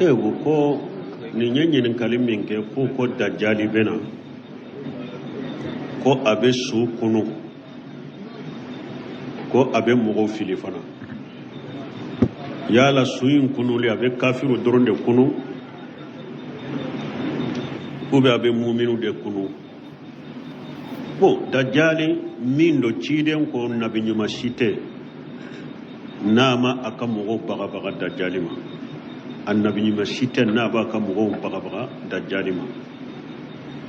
E ko ko nin ye ɲininkali min kɛ, ko dajali bɛ na, ko a bɛ su kunu, ko a bɛ mɔgɔw fili fana. Yala su in kunuli, a bɛ kafiru dɔrɔn de kunu ou bien a bɛ muminu de kunu? Bon, dajali min don, ciden ko nabi ɲuman si tɛ n'a ma a ka mɔgɔw bagabaga dajali ma. A nabi ɲuman si tɛ n'a b'a ka mɔgɔw bagabaga dajali ma.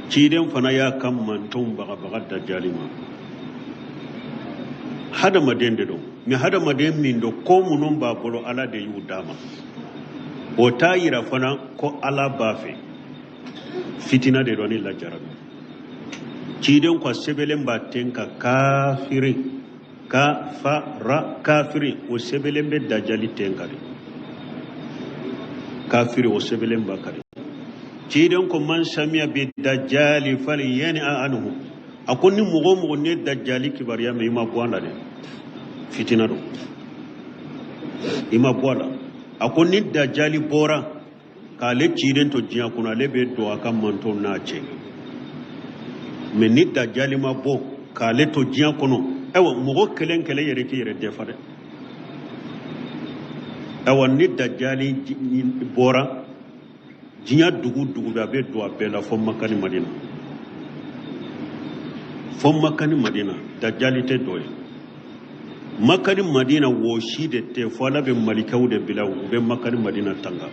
Ciden fana y'a ka mantonw bagabaga dajali ma. Hadamaden de don, mais hadamaden min don, ko minnu b'a bolo, Ala de y'u d'a ma. O t'a yira fana ko Ala b'a fɛ. Fitina de don ni lajarabi. Ciden ko sɛbɛnlen b'a ten kan kafiri, kafara, kafiri, o sɛbɛnlen bɛ dajali ten kan de. Kafiri, o sɛbɛnlen b'a kan de. Ciden ko man samiya bi dajali fali yani a anhu. A ko ni mɔgɔ o mɔgɔ ne dajali kibaruya mɛn, i ma bɔ a la dɛ, fitina don, i ma bɔ a la. A ko ni dajali bɔra k'ale ciden to diɲɛ kɔnɔ, ale bɛ don a ka mantonw n'a cɛ. Mais ni dajali ma bɔ k'ale to diɲɛ kɔnɔ, ayiwa, mɔgɔ kelen kelen yɛrɛ k'i yɛrɛ defa dɛ. Ayiwa, ni dajali bɔra diɲɛ dugu dugu bɛ, a bɛ don a bɛɛ la fo Maka ni Madina, fo Maka ni Madina. Dajali tɛ dɔ ye Maka ni Madina, wo si de tɛ, fo Ala bɛ malikɛw de bila, u bɛ Maka ni Madina tanga.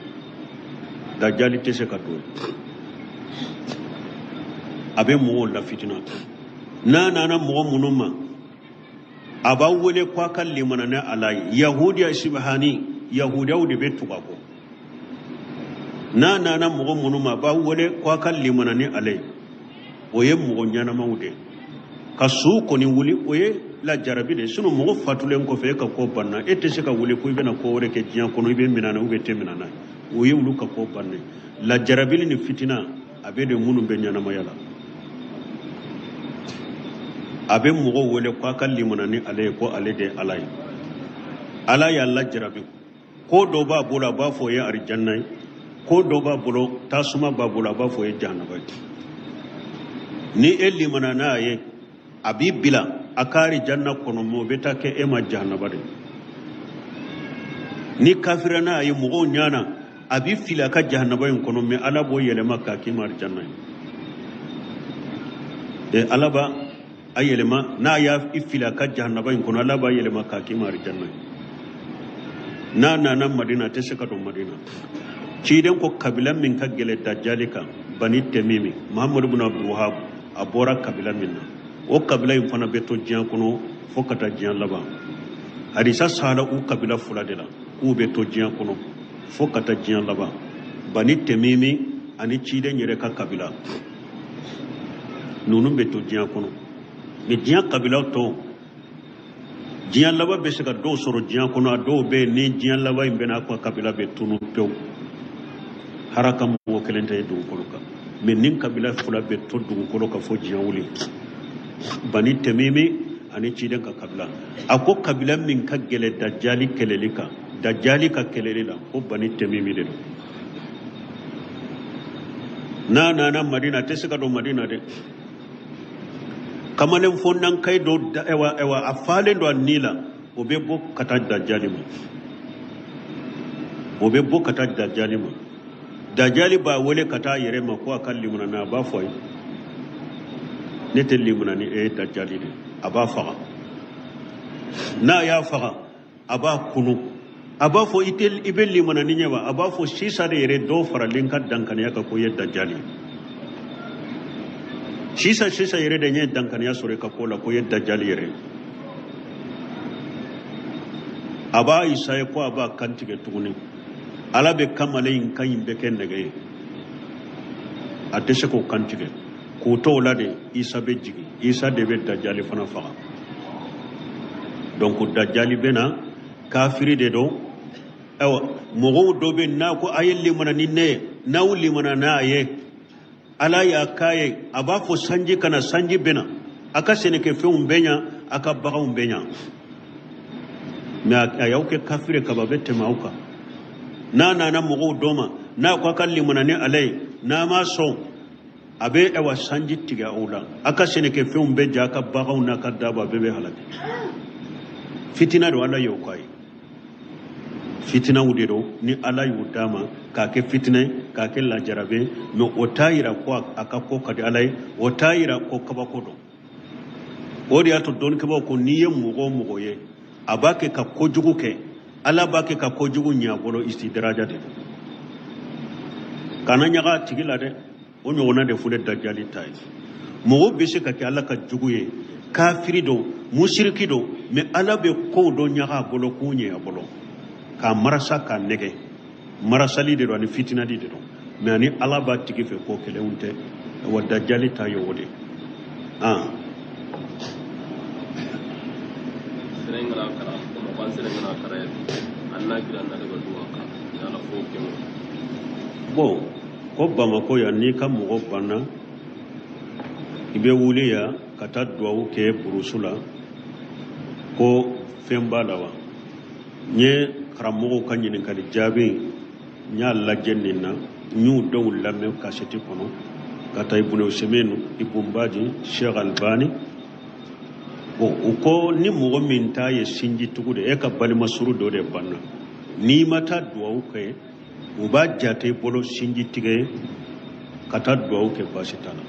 Dajali tɛ se ka don yen. A bɛ mɔgɔw lafitina. N'a nana mɔgɔ minnu ma, a b'a wele ko a ka limana ni Ala ye. Yahudiya sibahani, yahudiyaw de bɛ tugu a kɔ. N'a nana mɔgɔ minnu ma, a b'a wele ko a ka limana ni ale ye. O ye mɔgɔ ɲɛnamaw de ye. Ka su kɔni wuli, o ye lajarabi de ye. Sinon mɔgɔ fatulen kɔfɛ, e ka ko banna, e tɛ se ka wuli ko i bɛna ko wɛrɛ kɛ diɲɛ kɔnɔ, i bɛ minɛ na ou bien tɛ minɛ na. O ye olu ka ko bannen. Lajarabili ni fitina, a bɛ de minnu bɛ ɲɛnamaya la. A bɛ mɔgɔw wele ko a ka limana ni ale ye, ko ale de ye Ala ye. Ala y'a lajarabi. Ko dɔ b'a bolo, a b'a fɔ o ye arijanna ye. Ko dɔ b'a bolo, tasuma b'a bolo, a b'a fɔ o ye jahanaba ye. Ni e limana n'a ye, a b'i bila a ka arijanna kɔnɔ, mais o bɛ taa kɛ e ma jahanaba de. Ni kafira n'a ye mɔgɔw ɲana, a b'i fili a ka jahanaba in kɔnɔ, mais Ala b'o yɛlɛma k'a k'i ma arijanna ye. Ala b'a a yɛlɛma. N'a y'a fili a ka jahanaba in kɔnɔ, Ala b'a yɛlɛma k'a k'i ma arijanna ye. N'a nana Madina, a tɛ se ka don Madina. Ciden ko kabila min ka gɛlɛ dajali kan, Bani Tɛmimi, Muhamadu bin Abdulwahab a bɔra kabila min na, o kabila in fana bɛ to diɲɛ kɔnɔ fo ka taa diɲɛ laban. Hadisa sala u kabila fila de la k'u bɛ to diɲɛ kɔnɔ fo ka taa diɲɛ laban, Bani Tɛmimi ani ciden yɛrɛ ka kabila. Ninnu bɛ to diɲɛ kɔnɔ, mais diɲɛ kabila tɔw, diɲɛ laban bɛ se ka dɔw sɔrɔ diɲɛ kɔnɔ. A dɔw bɛ yen, ni diɲɛ laban in bɛna, ka kabila bɛ tunu pewu, haraka mɔgɔ kelen tɛ ye dugukolo kan. Mais nin kabila fila bɛ to dugukolo kan fo diɲɛ wuli, Bani Tɛmimi ani ciden ka kabila. A ko kabila min ka gɛlɛ dajali kɛlɛli kan, dajali ka kɛlɛli la, ko Bani Tɛmimi de don. N'a nana Madina, a tɛ se ka don Madina dɛ. Kamalen fɔndankayi dɔ, ɛwa ɛwa, a falen don a ni la, o bɛ bɔ ka taa dajali ma, o bɛ bɔ ka taa dajali ma. Dajali b'a wele ka taa yɛrɛ ma ko a ka limana n'a. A b'a fɔ a ye: ne tɛ limana ni e ye dajali de. A b'a faga. N'a y'a faga, a b'a kunu. A b'a fɔ: i tɛ i bɛ limana ni ɲɛ wa? A b'a fɔ: sisan de yɛrɛ dɔw faralen ka dankaniya kan ko i ye dajali ye. Sisan sisan yɛrɛ de n ye dankaniya sɔrɔ i ka ko la ko i ye dajali yɛrɛ ye. A b'a isaye ko a b'a kan tigɛ tuguni. Ala bɛ kamalen in kan in bɛɛ kɛ nɛgɛ ye, a tɛ se k'o kan tigɛ. K'o to o la de, Isa bɛ jigin. Isa de bɛ dajali fana faga. Donc dajali bɛ na, kafiri de don. Ayiwa, mɔgɔw dɔ bɛ n'a ko a ye limana ni ne ye, n'aw limana n'a ye, Ala y'a k'a ye, a b'a fɔ sanji ka na, sanji bɛ na, a ka sɛnɛkɛfɛnw bɛ ɲa, a ka baganw bɛ ɲa. Mais a y'aw kɛ kafiri kaba, a bɛ tɛmɛ aw kan. N'a nana mɔgɔw dɔ ma, N'a ko a ka limana ni ala ye, n'a ma sɔn, a bɛ ɛwa sanji tigɛ aw la, a ka sɛnɛkɛfɛnw bɛ ja, a ka baganw n'a ka daba bɛɛ bɛ halaki. Fitina don, ala y'o k'a ye. Fitinaw de don ni ala y'u d'a ma k'a kɛ fitinɛ ye, k'a kɛ lajarabi ye. Mais o t'a yira ko a ka ko ka di ala ye, o t'a yira ko kabako don. O de y'a to dɔnnikɛbaaw ko n'i ye mɔgɔ o mɔgɔ ye a b'a kɛ ka kojugu kɛ, ala b'a kɛ ka kojugu ɲɛ a bolo, istidaraja de don. Kana ɲaga a tigi la dɛ. O ɲɔgɔnna de filɛ dajali ta ye. Mɔgɔ bɛ se ka kɛ ala ka jugu ye, kafiri don, musiriki don, mais ala bɛ kow dɔ ɲaga a bolo k'u ɲɛ a bolo, k'a marasa, k'a nɛgɛ. Marasali de don ani fitinali de don, mais ani ala b'a tigi fɛ ko kelenw tɛ. Wa dajali ta ye o de ye. Bon, ko Bamakɔ yan, n'i ka mɔgɔ banna, i bɛ wuli yan ka taa duwawu kɛ burusu la, ko fɛn b'a la wa? N ye karamɔgɔw ka ɲininkali jaabi, n y'a lajɛ nin na, n y'u dɔw lamɛn kasɛti kɔnɔ ka taa Ibunu Useminu, Ibun Baji, Sheikh Albani. Bon, u ko ni mɔgɔ min ta ye sinjitugu de, e ka balima suru dɔ de banna, n'i ma taa duwawu kɛ, u b'a jate i bolo sinji tigɛ ye. Ka taa duwawu kɛ, baasi t'a la.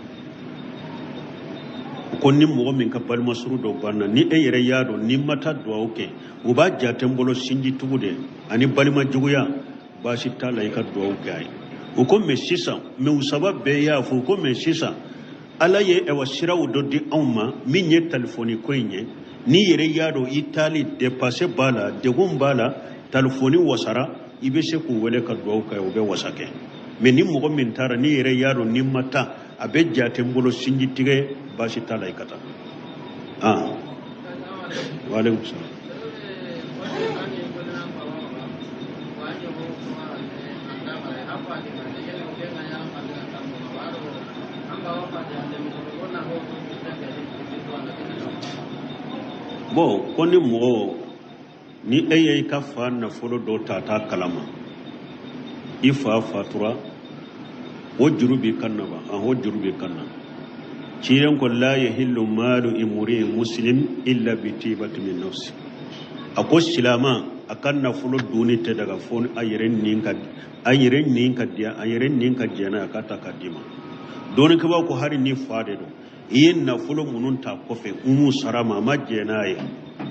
U ko ni mɔgɔ min ka balima suru dɔ banna, ni e yɛrɛ y'a dɔn n'i ma taa duwawu kɛ, u b'a jate n bolo sinji tugu de ani balima juguya, baasi t'a la, i ka duwawu kɛ a ye. U ko mais sisan, mais u saba bɛɛ y'a fɔ, u ko mais sisan ala ye ɛwa siraw dɔ di anw ma min ye talifɔni ko in ye. N'i yɛrɛ y'a dɔn i taali dépense b'a la, degun b'a la, talifɔni wasara, i bɛ se k'u wele ka duwawu kɛ, u bɛ wasa kɛ. Mais ni mɔgɔ min taara, n'i yɛrɛ y'a dɔn n'i ma taa, a bɛ jate n bolo sinji tigɛ, baasi t'a la, i ka taa. Waaleykum salaam. Bon, ko ni mɔgɔ ni e ye i ka fa nafolo dɔ ta t'a kalama, i fa fatura, o juru b'i kan na ba? O juru b'i kan na. Ciden ko la yahillu malu imri'in muslim illa bi tibati min nafsi. A ko silama a ka nafolo dunni tɛ daga fo a yɛrɛ nin ka a yɛrɛ nin ka diya, a yɛrɛ nin ka jɛn n'a ye, a ka ta k'a d'i ma. Dɔnnikɛbaaw ko hali ni fa de don, i ye nafolo minnu ta kɔfɛ, u m'u sara ma, a ma jɛn n'a ye,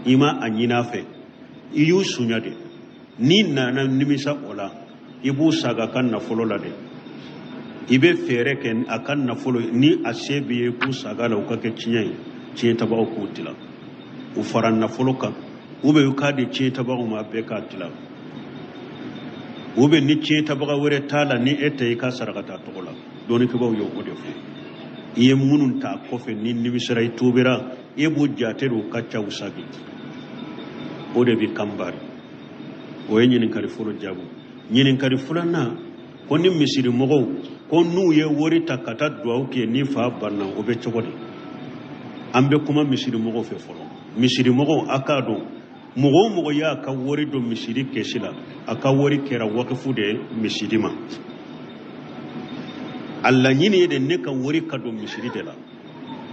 i ma a ɲini a fɛ, i y'u sunya de. N'i nana nimisa o la, i b'u saga a ka nafolo la dɛ. I bɛ fɛɛrɛ kɛ a ka nafolo, ni a se b'i ye, k'u saga la, u ka kɛ tiɲɛ ye, tiɲɛtabagaw k'u tila, u fara nafolo kan, ou bien u k'a di tiɲɛtabagaw ma, a bɛɛ k'a tila, ou bien ni tiɲɛtabaga wɛrɛ t'a la ni e tɛ, i ka saraka t'a tɔgɔ la. Dɔnnikɛbaaw ye o de fɔ. I ye minnu ta kɔfɛ, ni nimisara, i tubira, e b'u jate de, u ka ca u sagi, o de bɛ kan bari. O ye ɲininkali fɔlɔ jaabi. Ɲininkali filanan ko ni misiri mɔgɔw ko n'u ye wari ta ka taa duwawu kɛ ni fa banna, o bɛ cogo di? An bɛ kuma misiri mɔgɔw fɛ fɔlɔ. Misiri mɔgɔw, a k'a dɔn, mɔgɔ o mɔgɔ y'a ka wari don misiri kɛsi la, a ka wari kɛra wakifu de ye misiri ma. A laɲini ye de ne ka wari ka don misiri de la,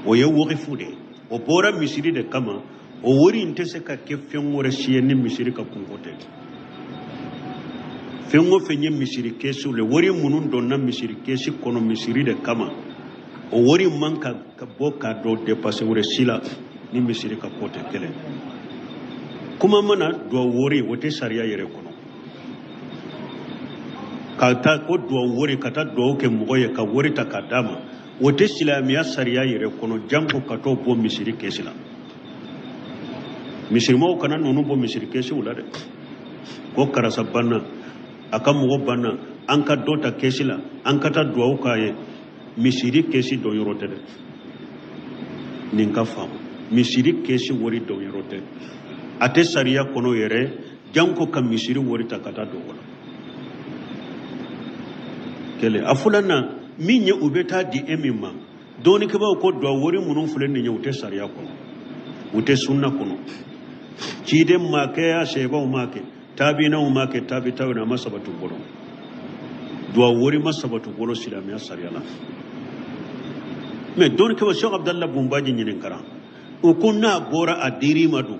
o ye wakifu de ye, o bɔra misiri de kama. O wari in tɛ se ka kɛ fɛn wɛrɛ si ye ni misiri ka kunko tɛ. Fɛn o fɛn ye misiri kɛsiw le, wari minnu donna misiri kɛsi kɔnɔ misiri de kama, o wari man ka bɔ ka don dépense wɛrɛ si la ni misiri ka ko tɛ. Kelen kuma mana duwawu wari, o tɛ sariya yɛrɛ kɔnɔ. Ka taa ko duwawu wari, ka taa duwawu kɛ mɔgɔ ye ka wari ta k'a d'a ma, o tɛ silamɛya sariya yɛrɛ kɔnɔ, janko ka t'o bɔ misiri kɛsi la. Misirimɔgɔw kana ninnu bɔ misiri kɛsiw la dɛ. Ko karisa banna, a ka mɔgɔ banna, an ka dɔ ta kɛsi la, an ka taa duwawu k'a ye. Misiri kɛsi dɔn yɔrɔ tɛ dɛ, nin ka faamu. Misiri kɛsi wari dɔn yɔrɔ tɛ, a tɛ sariya kɔnɔ yɛrɛ, janko ka misiri wari ta ka taa don o la. Kelen. A filanan min ye, u bɛ taa di e min ma, dɔnnikɛbaaw ko duwawu wari minnu filɛ nin ye, u tɛ sariya kɔnɔ, u tɛ sunna kɔnɔ. Ciden ma kɛ, a sahabaw ma kɛ, tabiinaw ma kɛ, tabi tabiina ma sabati u bolo. Duwawu wari ma sabati bolo silamɛya sariya la. Mais dɔnnikɛbaw Sheikh Abdallah Bunbaji ɲininkara, o ko n'a bɔra a dir'i ma dun?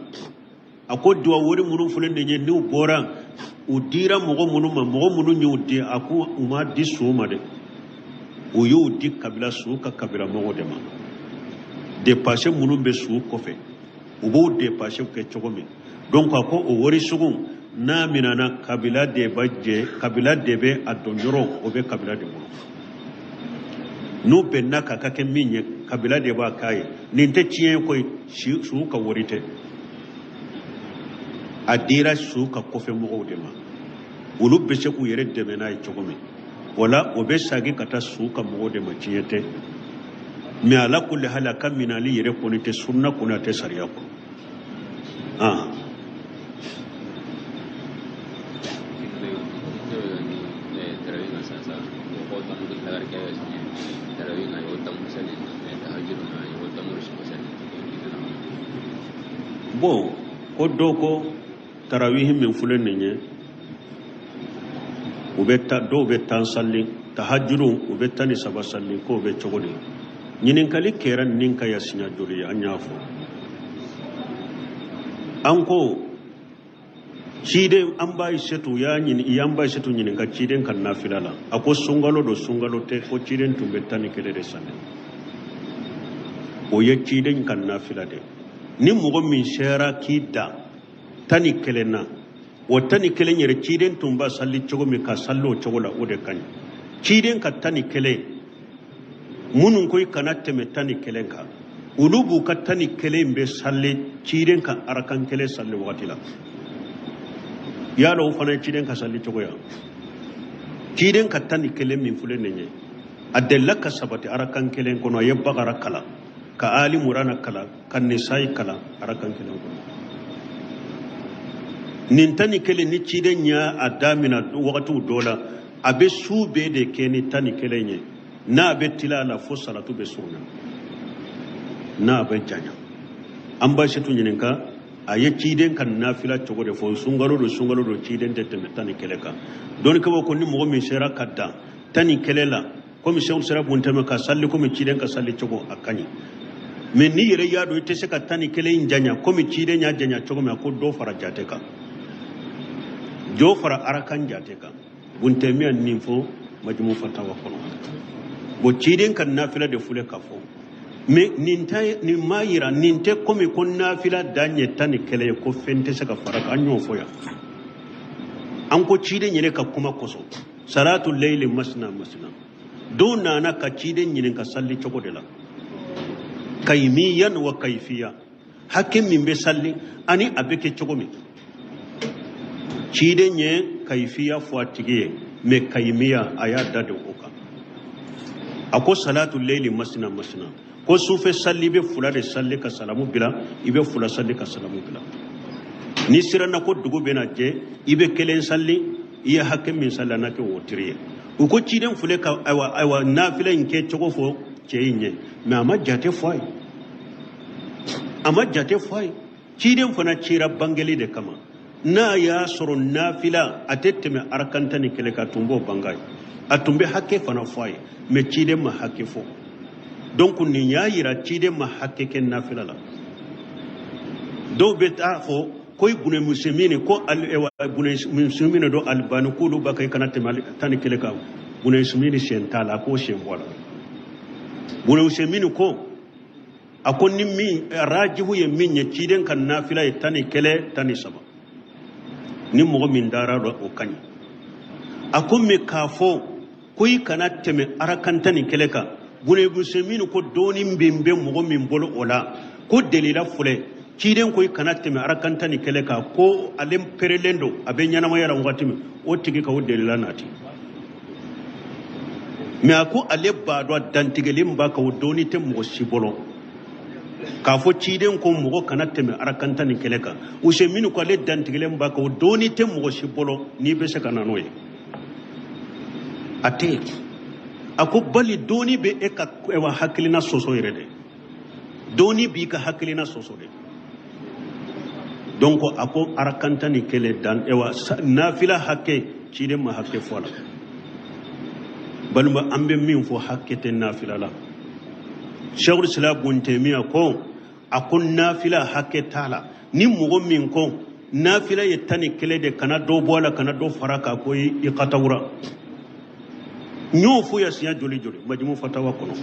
A ko duwawu wari minnu filɛ nin ye, n'u bɔra u dira mɔgɔ minnu ma, mɔgɔ minnu y'u di, a ko u ma di su ma dɛ, u y'u di kabila su ka kabila mɔgɔw de ma. Dépense minnu bɛ su kɔfɛ, u b'o dépense kɛ cogo min. Donc a ko o wari sugu n'a minɛna, kabila de b'a jɛ, kabila de bɛ a don yɔrɔ, o bɛ kabila de bolo. N'u bɛnna k'a ka kɛ min ye, kabila de b'a k'a ye. Nin tɛ tiɲɛ ye koyi, su ka wari tɛ, a dira su ka kɔfɛ mɔgɔw de ma, olu bɛ se k'u yɛrɛ dɛmɛ n'a ye cogo min. Wala o bɛ sagi ka taa su ka mɔgɔw de ma, tiɲɛ tɛ. Mais ala kulli hali, a ka minali yɛrɛ kɔni tɛ sunna kɔnɔ, a tɛ sariya kɔnɔ. Ah. Bon, ko dɔ ko tarawihi min filɛ nin ye, u bɛ ta, dɔw bɛ 10 sali, tahajuru u bɛ 13 sali, k'o bɛ cogo di? Ɲininkali kɛra nin kan yan siɲɛ joli ye? An y'a fɔ, an ko ciden, an ba Ayisetu y'a ɲini, an ba Ayisetu ɲininka ciden ka nafila la. A ko sunkalo don, sunkalo tɛ, ko ciden tun bɛ 11 de sali. O ye ciden ka nafila de. Ni mɔgɔ min sera k'i dan 11 na, o 11 yɛrɛ, ciden tun b'a sali cogo min, ka sali o cogo la, o de ka ɲi. Ciden ka 11 minnu ko i kana tɛmɛ 11 kan, olu b'u ka 11 bɛ sali ciden ka arakan kelen sali wagati la. Yala o fana ye ciden ka sali cogo ya? Ciden ka 11 min filɛ nin ye, a delila ka sabati arakan kelen kɔnɔ. A ye Bakara kalan, ka Ali Murana kalan, ka Nisayi kalan arakan kelen kɔnɔ. Nin 11 ni ciden y'a a damina wagatiw dɔ la, a bɛ su bɛɛ de kɛ ni 11 ye. N'a bɛ tila a la fo salatu bɛ surunya, n'a bɛ janya. An ba Ayisetu ɲininka, a ye ciden ka nafila cogo de fɔ. Sunkalo don, sunkalo don, ciden tɛ tɛmɛ 11 kan. Dɔnnikɛbaw ko ni mɔgɔ min sera ka dan 11 la, komi sɛw sera buntɛmɛ ka sali komi ciden ka sali cogo, a ka ɲi. Mais n'i yɛrɛ y'a dɔn i tɛ se ka 11 in janya komi ciden y'a janya cogo min, a ko dɔ fara jate kan, dɔ fara arakan jate kan. Buntɛmiya nin fɔ Majumu Fatawa kɔnɔ. Bon, ciden ka nafila de filɛ ka fɔ. Mais nin tɛ, nin m'a yira, nin tɛ komi ko nafila dan ye 11 ye, ko fɛn tɛ se ka fara kan. An y'o fɔ yan, an ko ciden yɛrɛ ka kuma kosɔn, salatu leyli masina masina. Dɔw nana ka ciden ɲininka sali cogo de la, kayimiyan wa kayifiya, hakɛ min bɛ sali ani a bɛ kɛ cogo min. Ciden ye kayifiya fɔ a tigi ye, mais kayimiya a y'a da de o kan. A ko salatu leyli masina masina, ko sufɛ sali i bɛ fila de sali ka salamu bila, i bɛ fila sali ka salamu bila. N'i siranna ko dugu bɛna jɛ, i bɛ kelen sali, i ye hakɛ min sali a na kɛ wotiri ye. U ko ciden filɛ ka ayiwa nafila in kɛ cogo fɔ cɛ in ye, mais a ma jate fɔ a ye, a ma jate fɔ a ye. Ciden fana cira bangeli de kama. N'a y'a sɔrɔ nafila a tɛ tɛmɛ arakan 11 kan, a tun b'o bange a ye, a tun bɛ hakɛ fana fɔ a ye, mais ciden ma hakɛ fɔ. Donc nin y'a yira ciden ma hakɛ kɛ nafila la. Dɔw bɛ taa fɔ ko Ibunu Usemini, ko Ibunu Usemini don Alibani, k'olu b'a kɛ i kana tɛmɛ 11 kan. Ibunu Usemini sen t'a la, a k'o sen bɔ a la. Ibunu Usemini ko, a ko ni min rajihu ye min ye, ciden ka nafila ye 11, 13. Ni mɔgɔ min dara dɔ, o ka ɲi. A ko mais k'a fɔ ko i kana tɛmɛ arakan 11 kan, Ibunu Usemini ko dɔɔni min bɛ mɔgɔ min bolo o la, ko delila filɛ, ciden ko i kana tɛmɛ arakan 11 kan, ko ale perelen don, a bɛ ɲɛnamaya la wagati min, o tigi ka o delila nati. Mais a ko ale b'a dɔn, a dantigɛlen b'a kan, o dɔɔni tɛ mɔgɔ si bolo k'a fɔ ciden ko mɔgɔ kana tɛmɛ arakan 11 kan. Usemini ko ale dantigɛlen b'a kan, o dɔɔni tɛ mɔgɔ si bolo n'i bɛ se ka na n'o ye, a tɛ yen. A ko bali dɔɔni bɛ e ka hakilina sɔsɔ yɛrɛ dɛ, dɔɔni b'i ka hakilina sɔsɔ dɛ. Donc a ko arakan 11 dan, nafila hakɛ, ciden ma hakɛ fɔ a la. Balima, an bɛ min fɔ, hakɛ tɛ nafila la. Sheikhul Islam Ibn Taymiyyah ko, a ko nafila hakɛ t'a la. Ni mɔgɔ min ko nafila ye 11 de, kana dɔ bɔ a la, kana dɔ fara kan, ko i ka tawura. N y'o fɔ ya siɲɛ joli joli Majmu Fatawa kɔnɔ.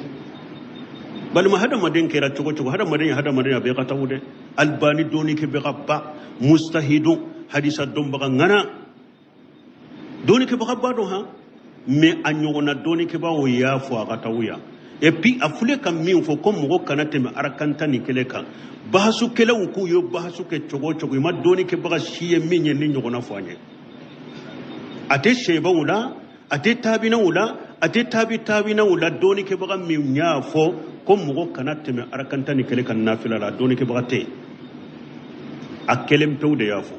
Balima, hadamaden kɛra cogo cogo, hadamaden ye hadamaden, a bɛɛ ka tawu dɛ. Albani dɔnnikɛbaga ba, mustahidun, hadisa dɔnbaga ŋana, dɔnnikɛbaga ba don han, mais a ɲɔgɔnna dɔnnikɛbaw y'a fɔ a ka tawu yan. Et puis a filɛ ka min fɔ ko mɔgɔ kana tɛmɛ arakan 11 kan, bahasu kɛlɛw k'u ye bahasu kɛ cogo o cogo, i ma dɔnnikɛbaga si ye min ye ni ɲɔgɔnna fɔ an ye. A tɛ sɛbaw la, a tɛ tabinaw la, a tɛ tabi tabinaw la. Dɔnnikɛbaga min y'a fɔ ko mɔgɔ kana tɛmɛ arakan 11 kan nafila la, dɔnnikɛbaga tɛ yen. A kelen pewu de y'a fɔ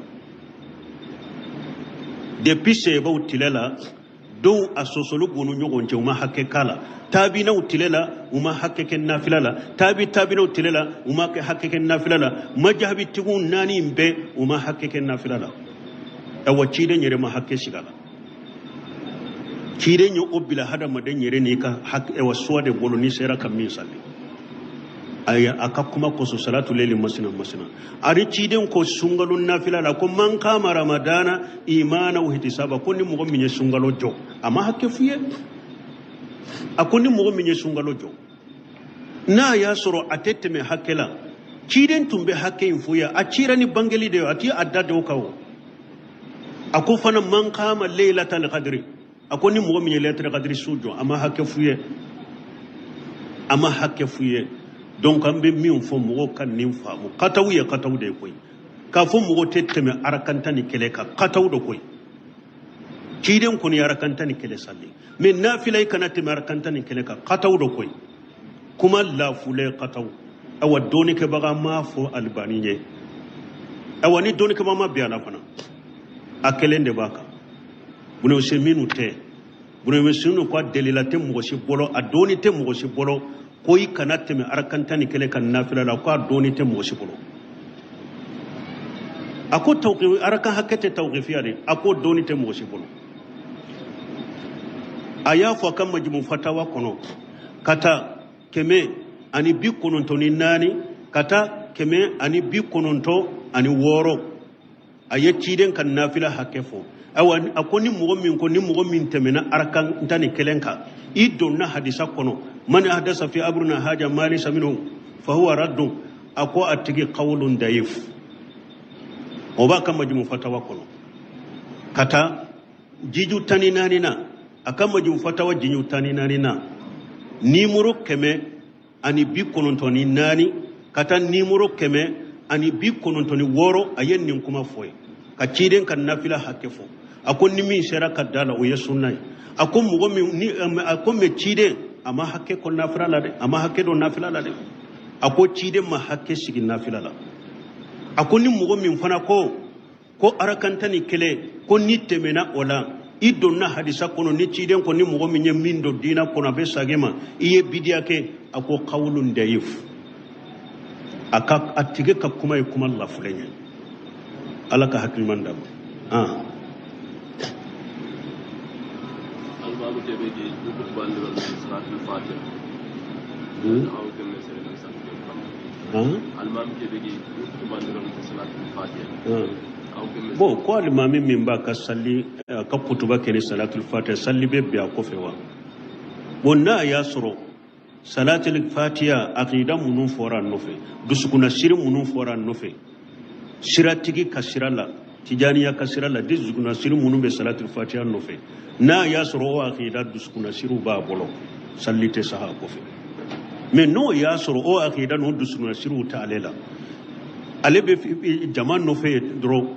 depuis sɛbaw tile la. Dɔw a sɔsɔli b'u ni ɲɔgɔn cɛ, u ma hakɛ k'a la. Tabinaw tile la, u ma hakɛ kɛ nafila la. Tabi tabinaw tile la, u ma hakɛ kɛ nafila la. Majahabitigiw naani in bɛɛ, u ma hakɛ kɛ nafila la. Awa, ciden yɛrɛ ma hakɛ sigi a la. Ciden ye o bila hadamaden yɛrɛ n'i ka hakɛ, awa, suwa de bolo, n'i sera ka min sali. Aya, a ka kuma kosɔn, salatu leli masina masina. Ari ciden ko sunkalo nafila la ko man kama ramadana imana wa ihtisaba, ko ni mɔgɔ min ye sunkalo jɔ, a ma hakɛ f'i ye. A ko ni mɔgɔ min ye sunkalo jɔ, n'a y'a sɔrɔ a tɛ tɛmɛ hakɛ la, ciden tun bɛ hakɛ in f'u ye. A cira ni bangeli de ye, a ti a da dɔw kan o. A ko fana man kama laylatal qadri, a ko ni mɔgɔ min ye laylatal qadri su jɔ, a ma hakɛ f'u ye, a ma hakɛ f'u ye. Donc an bɛ min fɔ, mɔgɔw ka nin faamu, kataw ye kataw de ye koyi. K'a fɔ mɔgɔ tɛ tɛmɛ arakan 11 kan, kataw de koyi. Ciden kɔni ye arakan 11 sali, mais nafila i kana tɛmɛ arakan 11 kan, kataw de koyi. Kuma lafulɛ kataw. Awa, dɔnnikɛbaga m'a fɔ Albani ye. Awa, ni dɔnnikɛbaga ma bɛn a la fana, a kelen de b'a kan. Bunɛwse minnu tɛ bunɛwse minnu ko a delila tɛ mɔgɔ si bolo, a dɔnni tɛ mɔgɔ si bolo ko i kana tɛmɛ arakan 11 kan nafila la, ko a dɔnni tɛ mɔgɔ si bolo. A ko tawqif, arakan hakɛ tɛ tawqifiya de, a ko dɔnni tɛ mɔgɔ si bolo. A y'a fɔ a ka Majmu Fatawa kɔnɔ ka taa 194 ka taa 196, a ye ciden ka nafila hakɛ fɔ. Ayiwa, a ko ni mɔgɔ min ko ni mɔgɔ min tɛmɛna arakan 11 kan, i donna hadisa kɔnɔ, man ahdasa fi amrina haja ma laysa minhu fahuwa raddun, a ko a tigi qawlun dayif. O b'a ka Majmu Fatawa kɔnɔ ka taa jiju 14 na, a ka Majmu Fatawa jiju 14 na, nimoro 194 ka taa nimoro 196, a ye nin kuma fɔ ye ka ciden ka nafila hakɛ fɔ. A ko ni min sera ka da la, o ye sunna ye. A ko mɔgɔ min ni, a ko mɛ ciden a ma hakɛ ko nafila la dɛ, a ma hakɛ dɔn nafila la dɛ. A ko ciden ma hakɛ sigi nafila la. A ko ni mɔgɔ min fana ko ko arakan 11, ko ni tɛmɛna o la, i donna hadisa kɔnɔ, ni ciden ko ni mɔgɔ min ye min don diina kɔnɔ, a bɛ sagin ma, i ye bidiya kɛ, a ko qawlun dayif. A ka a tigi ka kuma ye kuma lafulen ye. Ala ka hakili ɲuman d'a ma. Albabu ke be di kutuban da salatul fatiha. Aw ke me sere kan sa. Almam ke be di kutuban da salatul fatiha. Aw ke me. Bon, ko alimami min b'a ka sali, ka kutuba kɛ ni salatul fatiha, sali bɛ bɛn a kɔfɛ wa? Bon, n'a y'a sɔrɔ salatul fatiha aqida minnu fɔra a nɔfɛ, dusukunnasiri minnu fɔra a nɔfɛ, siratigi ka sira la, tijaniya ka sira la, dusukunnasiri minnu bɛ salatul fatiha nɔfɛ, n'a y'a sɔrɔ o aqida dusukunnasiriw b'a bolo, sali tɛ saha a kɔfɛ. Mais n'o y'a sɔrɔ o aqida n'o dusukunnasiriw t'ale la, ale bɛ jama nɔfɛ dɔrɔn,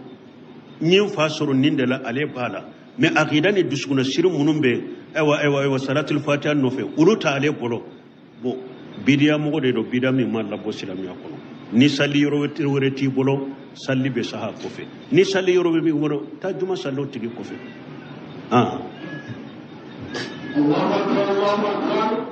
n ye n fa sɔrɔ nin de la, ale b'a la, mais aqida ni dusukunnasiri minnu bɛ, ayiwa ayiwa ayiwa, salatul fatiha nɔfɛ, olu t'ale bolo. Bon, bidiya mɔgɔ de don, bidiya min ma labɔ silamɛya kɔnɔ. Ni sali yɔrɔ wɛrɛ t'i bolo, sali bɛ saha kɔfɛ. Ni sali yɔrɔ bɛ min bolo, taa juma sali o tigi kɔfɛ. Allahu akbar, Allahu akbar.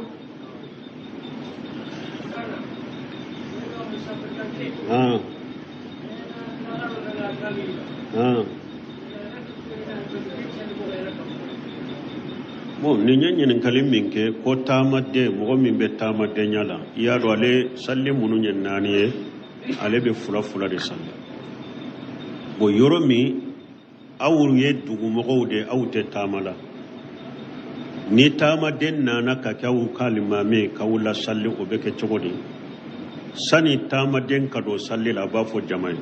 Bon, nin ye ɲininkali min kɛ ko taamaden, mɔgɔ min bɛ taamadenya la, i y'a dɔn ale salli minnu ye naani ye, ale bɛ fila fila de sali. Bon, yɔrɔ min aw ye dugumɔgɔw de, aw tɛ taama la, ni taamaden nana ka kɛ aw ka alimami ye k'aw lasali, o bɛ kɛ cogo di? Sani taamaden ka don sali la, a b'a fɔ jama ye: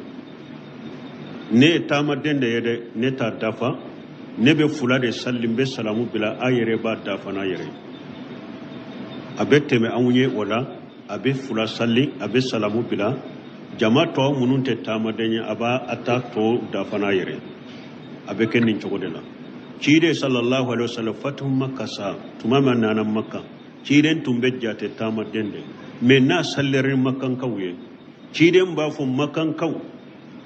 ne ye taamaden de ye dɛ, ne t'a dafa, ne bɛ fila de sali, n bɛ salamu bila, a yɛrɛ b'a dafa n'a yɛrɛ ye. A bɛ tɛmɛ anw ye o la, a bɛ fila sali, a bɛ salamu bila, jama tɔ minnu tɛ taamaden ye, a b'a a ta tɔ dafa n'a yɛrɛ ye. A bɛ kɛ nin cogo de la. Ciden sallallahu alaihi wasallam, fatuhu Makka sa tuma min nana Makka, ciden tun bɛ jate taamaden de, mais n'a salira ni makankaw ye, ciden b'a fɔ: makankaw,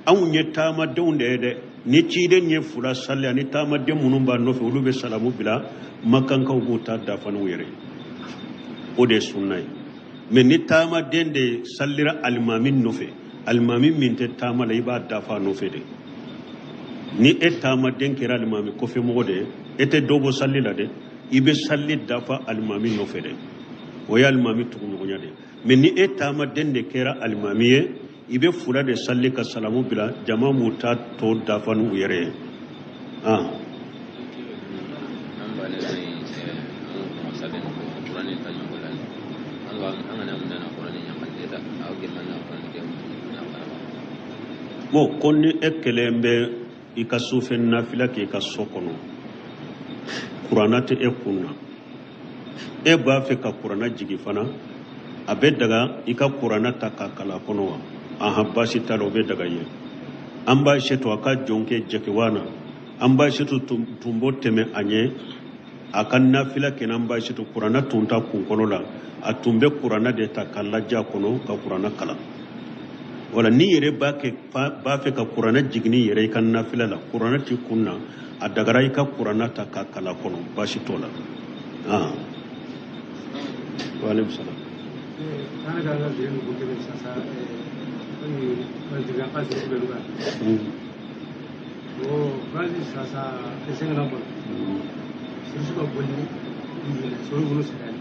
anw ye taamadenw de ye dɛ. Ni ciden ye fila sali, ani taamaden minnu b'a nɔfɛ, olu bɛ salamu bila, makankaw b'u ta dafa n'u yɛrɛ ye. O de ye sunna ye. Mais ni taamaden de salira alimami nɔfɛ, alimami min tɛ taama la, i b'a dafa a nɔfɛ de. Ni e taamaden kɛra alimami kɔfɛmɔgɔ de ye, e tɛ dɔ bɔ sali la dɛ, i bɛ sali dafa alimami nɔfɛ de. O ye alimami tuguɲɔgɔnya de ye. Mais ni e taamaden de kɛra alimami ye, i bɛ fila de sali ka salamu bila, jama b'u ta tɔ dafa n'u yɛrɛ ye. Ah. An ba ne ni an salen ko Qur'ani ta ɲɔgɔn la, an ko an kana mun na Qur'ani ɲaga aw gɛlɛn na Qur'ani kɛ na fara. Bon, ko ni e kelen bɛ i ka sufɛ nafila k'i ka so kɔnɔ, kuranna tɛ e kun na, e b'a fɛ ka kuranna jigi fana, a bɛ daga i ka kuranna ta k'a kalan a kɔnɔ wa? Ahan, baasi t'a la, o bɛ daga ye. An b'a seto a ka jɔnkɛ jɛkewa na, an b'a seto tun b'o tɛmɛ a ɲɛ a ka nafila kɛ. An b'a seto kuranna tun ta kunkolo la, a tun bɛ kuranna de ta k'a lajɛ a kɔnɔ ka kuranna kalan. Wala n'i yɛrɛ b'a kɛ, b'a fɛ ka kuranna jigin yɛrɛ i ka nafila la, kuranna t'i kun na, a dagara i ka kuranna ta k'a kalan kɔnɔ, baasi t'o la. Ah, wa aleykum salam. Kana ka ga ko kebe sasa ni mantiga pasi ko luga. O basi sasa ese ngana bon. Sirsu ko bolli ni so gunu sara.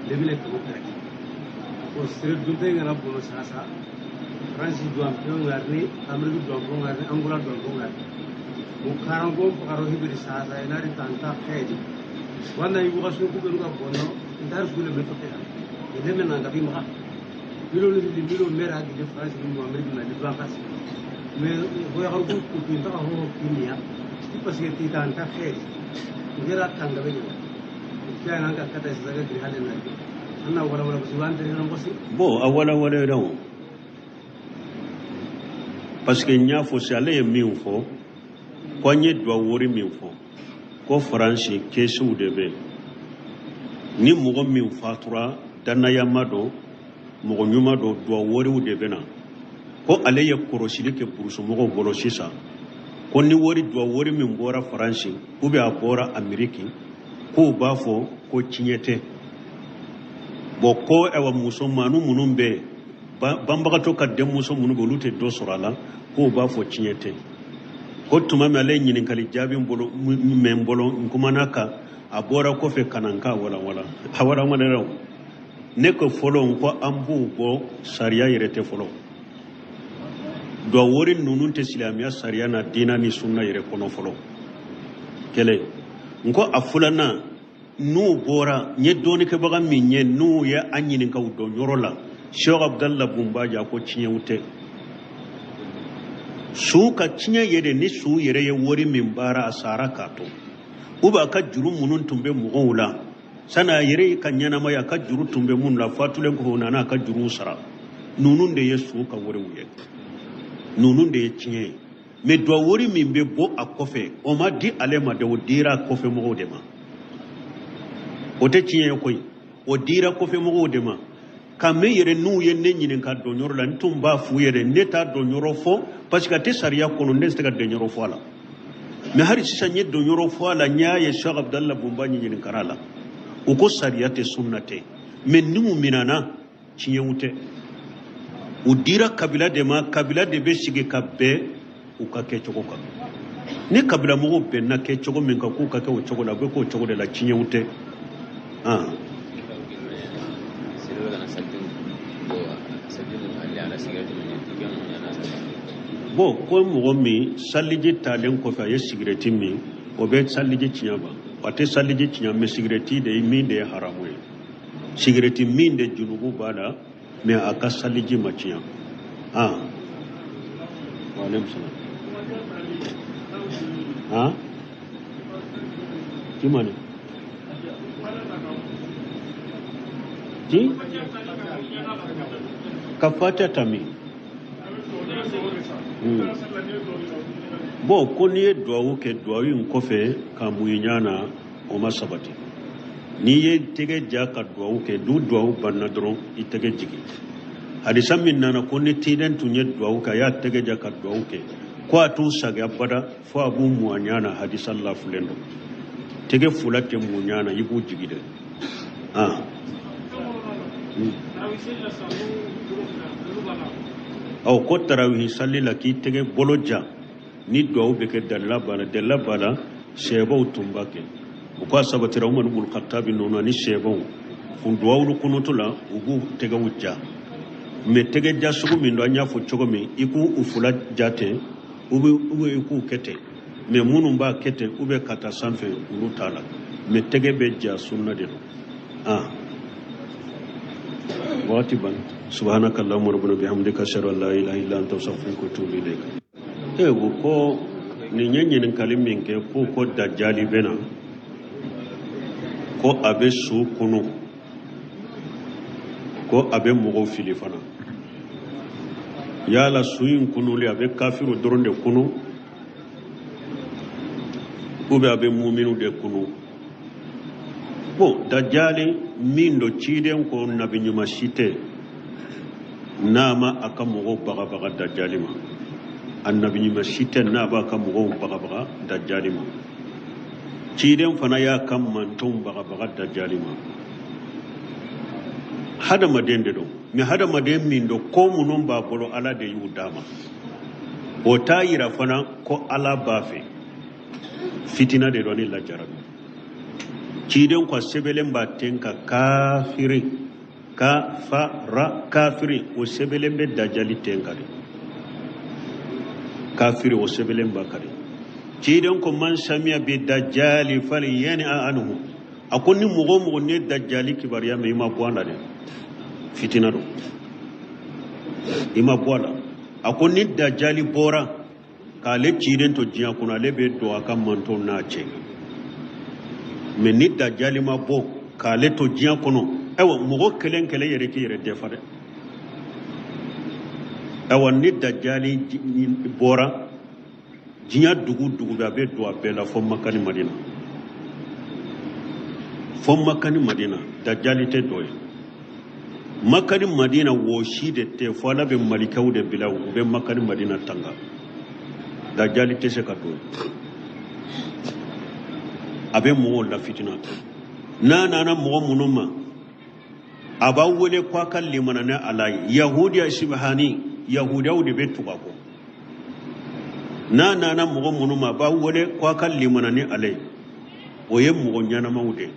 Lebile ko kara. O sir dunte ngana bon sasa. France do am pe ngarni, Amerique do am ngarni, Angola do am ngarni. Mo karango karo hibiri sasa enari tanta khedi. Wanda yugo su ko luga bonno, ndar su le beto kera. Ele men nga bi ma milo ni di milo mera di de France ni mo Amerique na di blanca mais ho ya ko ko pinta ho kinia ti parce que ti tanta khedi ngera tanga be ni kya nan ka kata sa ga gri halen na anna wala wala ko wan tere nan ko si. Bon, a wala wala yɛrɛ o, parce que n y'a fɔ si ale ye min fɔ ko an ye duwawu wari min fɔ ko Faransi kesiw de bɛ yen, ni mɔgɔ min fatura, dannayama dɔ, mɔgɔ ɲuman dɔ, duwawu wariw de bɛ na. Ko ale ye kɔrɔsili kɛ burusumɔgɔw bolo sisan ko ni wari duwawu wari min bɔra Faransi ou bien a bɔra Ameriki, k'u b'a fɔ ko tiɲɛ tɛ. Bon, ko ayiwa, musomaninw minnu bɛ yen, banbagatɔ ka denmuso minnu bɛ, olu tɛ dɔ sɔrɔ a la, k'u b'a fɔ tiɲɛ tɛ. Ko tuma min ale ye ɲininkali jaabi n bolo mɛ n bolo, n kumana kan, a bɔra kɔfɛ ka na n k'a walanwalan, a walanwalan o. Ne ko fɔlɔ, n ko an b'u bɔ sariya yɛrɛ tɛ fɔlɔ, duwawu wari ninnu tɛ silamɛya sariya na, diina ni sunna yɛrɛ kɔnɔ fɔlɔ. Kelen, n ko a filanan, n'u bɔra, n ye dɔɔnikɛbaga min ye, n'u ye an ɲininka u dɔn yɔrɔ la, Sheikh Abdallah Bumbaji, a ko tiɲɛw tɛ su ka tiɲɛ yɛrɛ, ni su yɛrɛ ye wari min baara, a sara k'a to, u b'a ka juru minnu tun bɛ mɔgɔw la sani a yɛrɛ ka ɲɛnamaya, a ka juru tun bɛ minnu la, fatulen kɔfɛ, u nana a ka juruw sara. Ninnu de ye su ka wariw ye, ninnu de ye tiɲɛ ye. Mais duwawu wari min bɛ bɔ a kɔfɛ, o ma di ale ma dɛ, o dira kɔfɛ mɔgɔw de ma. O tɛ tiɲɛ ye koyi, o dira kɔfɛ mɔgɔw de ma. Ka min yɛrɛ n'u ye ne ɲininka dɔnyɔrɔ la, n tun b'a f'u ye dɛ, ne t'a dɔnyɔrɔ fɔ parce que a tɛ sariya kɔnɔ, ne tɛ se ka dɔnyɔrɔ fɔ a la. Mais hali sisan n ye dɔnyɔrɔ fɔ a la, n y'a ye Cheikh Abdallah Bumba ɲininkara la, u ko sariya tɛ, sunna tɛ. Mais n'u minana, tiɲɛw tɛ, u dira kabila de ma, kabila de bɛ sigi ka bɛn u ka kɛcogo kan. Ni kabila mɔgɔw bɛnna kɛ cogo min kan k'u ka kɛ o cogo la, a bɛ k'o cogo de la, tiɲɛw tɛ. Bon, ko mɔgɔ min saliji talen kɔfɛ a ye sigirɛti min, o bɛ saliji tiɲɛ ba? A tɛ saliji tiɲɛ, mais sigirɛti de ye min de ye haramu ye. Sigirɛti min de junubu b'a la, mais a ka saliji ma tiɲɛ. Wa aleykum salam. Jumɛn ti ka fatiha ta min? Bon, ko n'i ye duwawu kɛ, duwawu in kɔfɛ ka mun i ɲɛ na, o ma sabati. N'i ye tɛgɛ ja ka duwawu kɛ, du duwawu banna dɔrɔn i tɛgɛ jigin. Hadisa min nana ko ni ciden tun ye duwawu kɛ, a y'a tɛgɛ ja ka duwawu kɛ, ko a t'u sagi abada fo a b'u mun a ɲɛ na, hadisa lafulen don. Tɛgɛ fila tɛ mun ɲɛ na, i b'u jigi dɛ. Ɔ, ko tarawihi sali la k'i tɛgɛ bolo ja ni duwawu bɛ kɛ, dalila b'a la, dalila b'a la. Sɛbɛw tun b'a kɛ, u k'a sabatira Umaru bun Khattabi ninnu ani sɛbɛw kun duwawulu kunutu la, u b'u tɛgɛw ja. Mais tɛgɛ ja sugu min don, an y'a fɔ cogo min, i k'u u fila ja ten, u bɛ i k'u kɛ ten. Mais minnu b'a kɛ ten, u bɛ ka taa sanfɛ, olu t'a la. Mais tɛgɛ bɛ ja, sunna de don. Waati ban. Subhanaka allahumma rabbana bihamdika, ashhadu an la ilaha illa anta, astaghfiruka wa atubu ilayk. E ko nin ye ɲininkali min kɛ, ko dajali bɛ na, ko a bɛ su kunu, ko a bɛ mɔgɔw fili fana. Yala su in kunuli, a bɛ kafiru dɔrɔn de kunu ou bien a bɛ muminu de kunu? Bon, dajali min don, ciden ko nabi ɲuman si tɛ n'a ma a ka mɔgɔw bagabaga dajali ma. A nabi ɲuman si tɛ n'a b'a ka mɔgɔw bagabaga dajali ma. Ciden fana y'a ka mantonw bagabaga dajali ma. Hadamaden de don, mais hadamaden min don, ko minnu b'a bolo, Ala de y'u d'a ma. O t'a yira fana ko Ala b'a fɛ. Fitina de don ni lajarabi. Ciden ko sɛbɛnlen b'a ten kan kafiri, kafara, kafiri, o sɛbɛnlen bɛ dajali ten kan de. Kafiri, o sɛbɛnlen b'a kan de. Ciden ko man samiya bi dajali fali yani anhu. A ko ni mɔgɔ o mɔgɔ ne dajali kibaruya mɛn, i ma bɔ a la dɛ, fitina don, i ma bɔ a la. A ko ni dajali bɔra k'ale ciden to diɲɛ kɔnɔ, ale bɛ don a ka mantonw n'a cɛ. Mais ni dajali ma bɔ k'ale to diɲɛ kɔnɔ, ayiwa, mɔgɔ kelen kelen yɛrɛ k'i yɛrɛ dɛfa dɛ. Ayiwa, ni dajali bɔra diɲɛ dugu dugu bɛ, a bɛ don a bɛɛ la fo Maka ni Madina, fo Maka ni Madina. Dajali tɛ dɔ ye Maka ni Madina, wɔsi de tɛ, fo Ala bɛ malikɛw de bila, u bɛ Maka ni Madina tanga. Dajali tɛ se ka don yen. A bɛ mɔgɔw lafitina. N'a nana mɔgɔ minnu ma, a b'aw wele ko a ka limana ni Ala ye. Yahudiya sibahani, yahudiyaw de bɛ tugu a kɔ. N'a nana mɔgɔ minnu ma, a b'aw wele ko a ka limana ni ale ye. O ye mɔgɔ ɲɛnamaw de ye.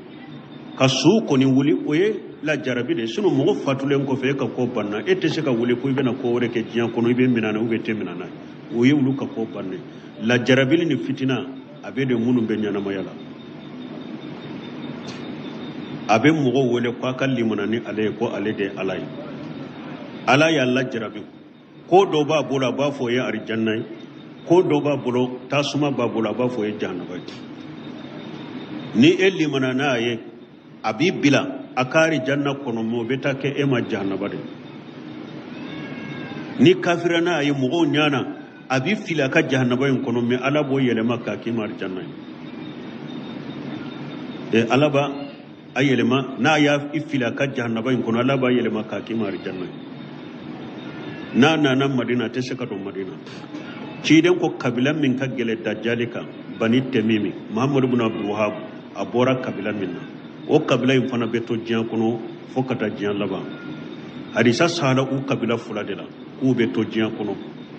Ka su kɔni wuli, o ye lajarabi de ye. Sinon mɔgɔ fatulen kɔfɛ, e ka ko banna, e tɛ se ka wuli ko i bɛna ko wɛrɛ kɛ diɲɛ kɔnɔ, i bɛ minɛ na ou bien i tɛ minɛ n'a ye. O ye olu ka ko bannen. Lajarabili ni fitina, a bɛ de minnu bɛ ɲɛnamaya la. A bɛ mɔgɔw wele ko a ka limana ni ale ye, ko ale de ye Ala ye. Ala y'a lajarabi. Ko dɔ b'a bolo, a b'a fɔ o ye arijanna ye. Ko dɔ b'a bolo, tasuma b'a bolo, a b'a fɔ o ye jahanaba ye. Ni e limana n'a ye, a b'i bila a ka arijanna kɔnɔ, mais o bɛ taa kɛ e ma jahanaba de. Ni kafira n'a ye mɔgɔw ɲana, a b'i fili a ka jahanaba in kɔnɔ, mais Ala b'o yɛlɛma k'a k'i ma arijanna ye. Ala b'a a yɛlɛma, n'a y'a fili a ka jahanaba in kɔnɔ, Ala b'a yɛlɛma k'a k'i ma arijanna ye. N'a nana Madina, a tɛ se ka don Madina. Ciden ko kabila min ka gɛlɛn dajali kan, Bani Temimi, Muhammadu bin Abdul Wahab a bɔra kabila min na, o kabila in fana bɛ to diɲɛ kɔnɔ fo ka taa diɲɛ laban. Hadisa sahara u kabila fila de la k'u bɛ to diɲɛ kɔnɔ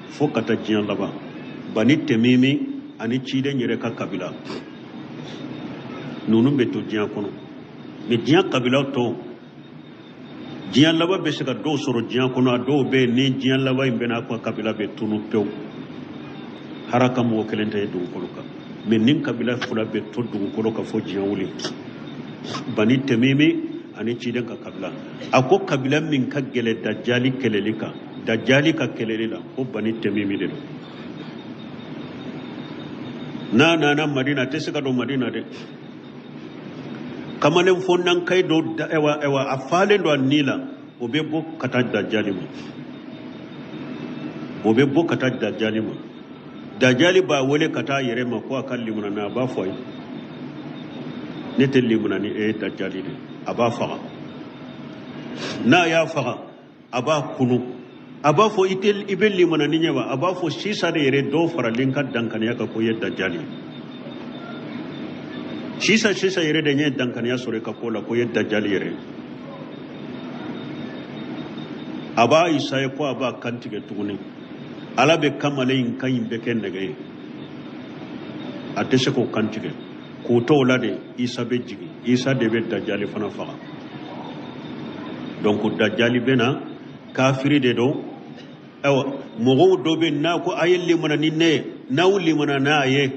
fo ka taa diɲɛ laban, Bani Temimi ani ciden yɛrɛ ka kabila ninnu bɛ to diɲɛ kɔnɔ mais diɲɛ kabila tɔw diɲɛ laban bɛ se ka dɔw sɔrɔ diɲɛ kɔnɔ a dɔw bɛ yen ni diɲɛ laban in bɛna a ka kabila bɛ tunu pewu haraka mɔgɔ kelen tɛ ye dugukolo kan mais nin kabila fila bɛ to dugukolo kan fo diɲɛ wuli bani tɛmimi ani ciden ka kabila a ko kabila min ka gɛlɛ dajali kɛlɛli kan dajali ka kɛlɛli la ko bani tɛmimi de don n'a nana madina a tɛ se ka don madina dɛ kamalen fɔnankayi dɔ ɛwa ɛwa a falen don a ni la o bɛ bɔ ka taa dajali ma o bɛ bɔ ka taa dajali ma dajali b'a wele ka taa yɛrɛ ma ko a ka limana n'a a b'a fɔ a ye ne tɛ limana ni e ye dajali de a b'a faga n'a y'a faga a b'a kunu a b'a fɔ i tɛ i bɛ limana ni n ye wa a b'a fɔ sisan de yɛrɛ dɔ faralen ka dankaniya kan ko i ye dajali ye sisan sisan yɛrɛ de n ye dankaniya sɔrɔ i ka ko la ko i ye dajali yɛrɛ ye a b'a isaye ko a b'a kan tigɛ tuguni ala bɛ kamalen in kan in bɛɛ kɛ nɛgɛ ye a tɛ se k'o kan tigɛ k'o to o la de isa bɛ jigin isa de bɛ dajali fana faga donc dajali bɛ na kafiri de don ayiwa mɔgɔw dɔ bɛ n'a ko a ye limana ni ne ye n'aw limana n'a ye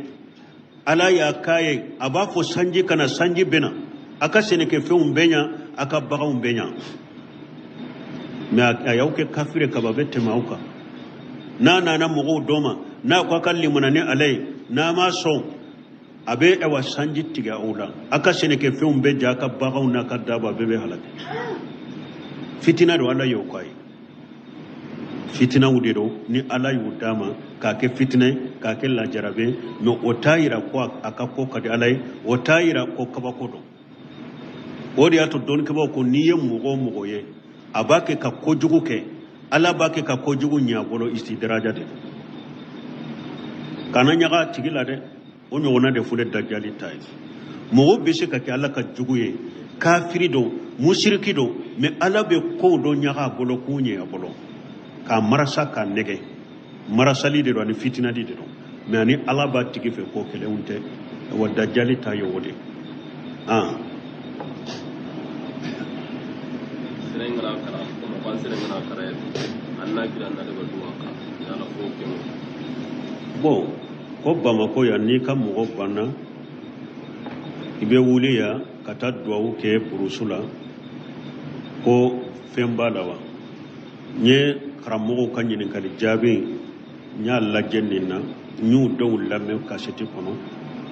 ala y'a k'a ye a b'a fɔ sanji ka na sanji bɛ na a ka sɛnɛkɛfɛnw bɛ ɲa a ka baganw bɛ ɲa mais a y'aw kɛ kafiri kaba bɛ tɛmɛ aw kan n'a nana mɔgɔw dɔ ma n'a ko a ka limana ni ala ye n'a ma sɔn a bɛ ayiwa sanji tigɛ aw la a ka sɛnɛkɛfɛnw bɛ ja a ka baganw n'a ka daba bɛɛ bɛ halaki fitina don ala y'o k'a ye fitinaw de don ni ala y'u d'a ma k'a kɛ fitinɛ k'a kɛ lajarabi mais o t'a yira ko a ka ko ka di ala ye o t'a yira ko kabako don o de y'a to dɔnnikɛbaaw ko n'i ye mɔgɔ o mɔgɔ ye a b'a kɛ ka kojugu kɛ ala b'a kɛ ka kojugu ɲɛ a bolo istidaraja de don kana ɲaga a tigi la dɛ o ɲɔgɔnna de filɛ dajali ta ye mɔgɔ bɛ se ka kɛ ala ka jugu ye kafiri don musiriki don mais ala bɛ kow dɔ ɲaga a bolo k'u ɲɛ a bolo k'a marasa k'a nɛgɛ marasali de don ani fitinali de don mais ani ala b'a tigi fɛ ko kelenw tɛ wa dajali ta ye o de ah sɛnɛ kana kara komi ko an sɛnɛ kana kara yɛrɛ an n'a kira na de bɛ duwa kan yala fo kɛmɛ bon ko bamakɔ yan n'i ka mɔgɔ banna i bɛ wuli yan ka taa duwawu kɛ burusu la ko fɛn b'a la wa n ye karamɔgɔw ka ɲininkali jaabi n y'a lajɛ nin na n y'u dɔw lamɛn kasɛti kɔnɔ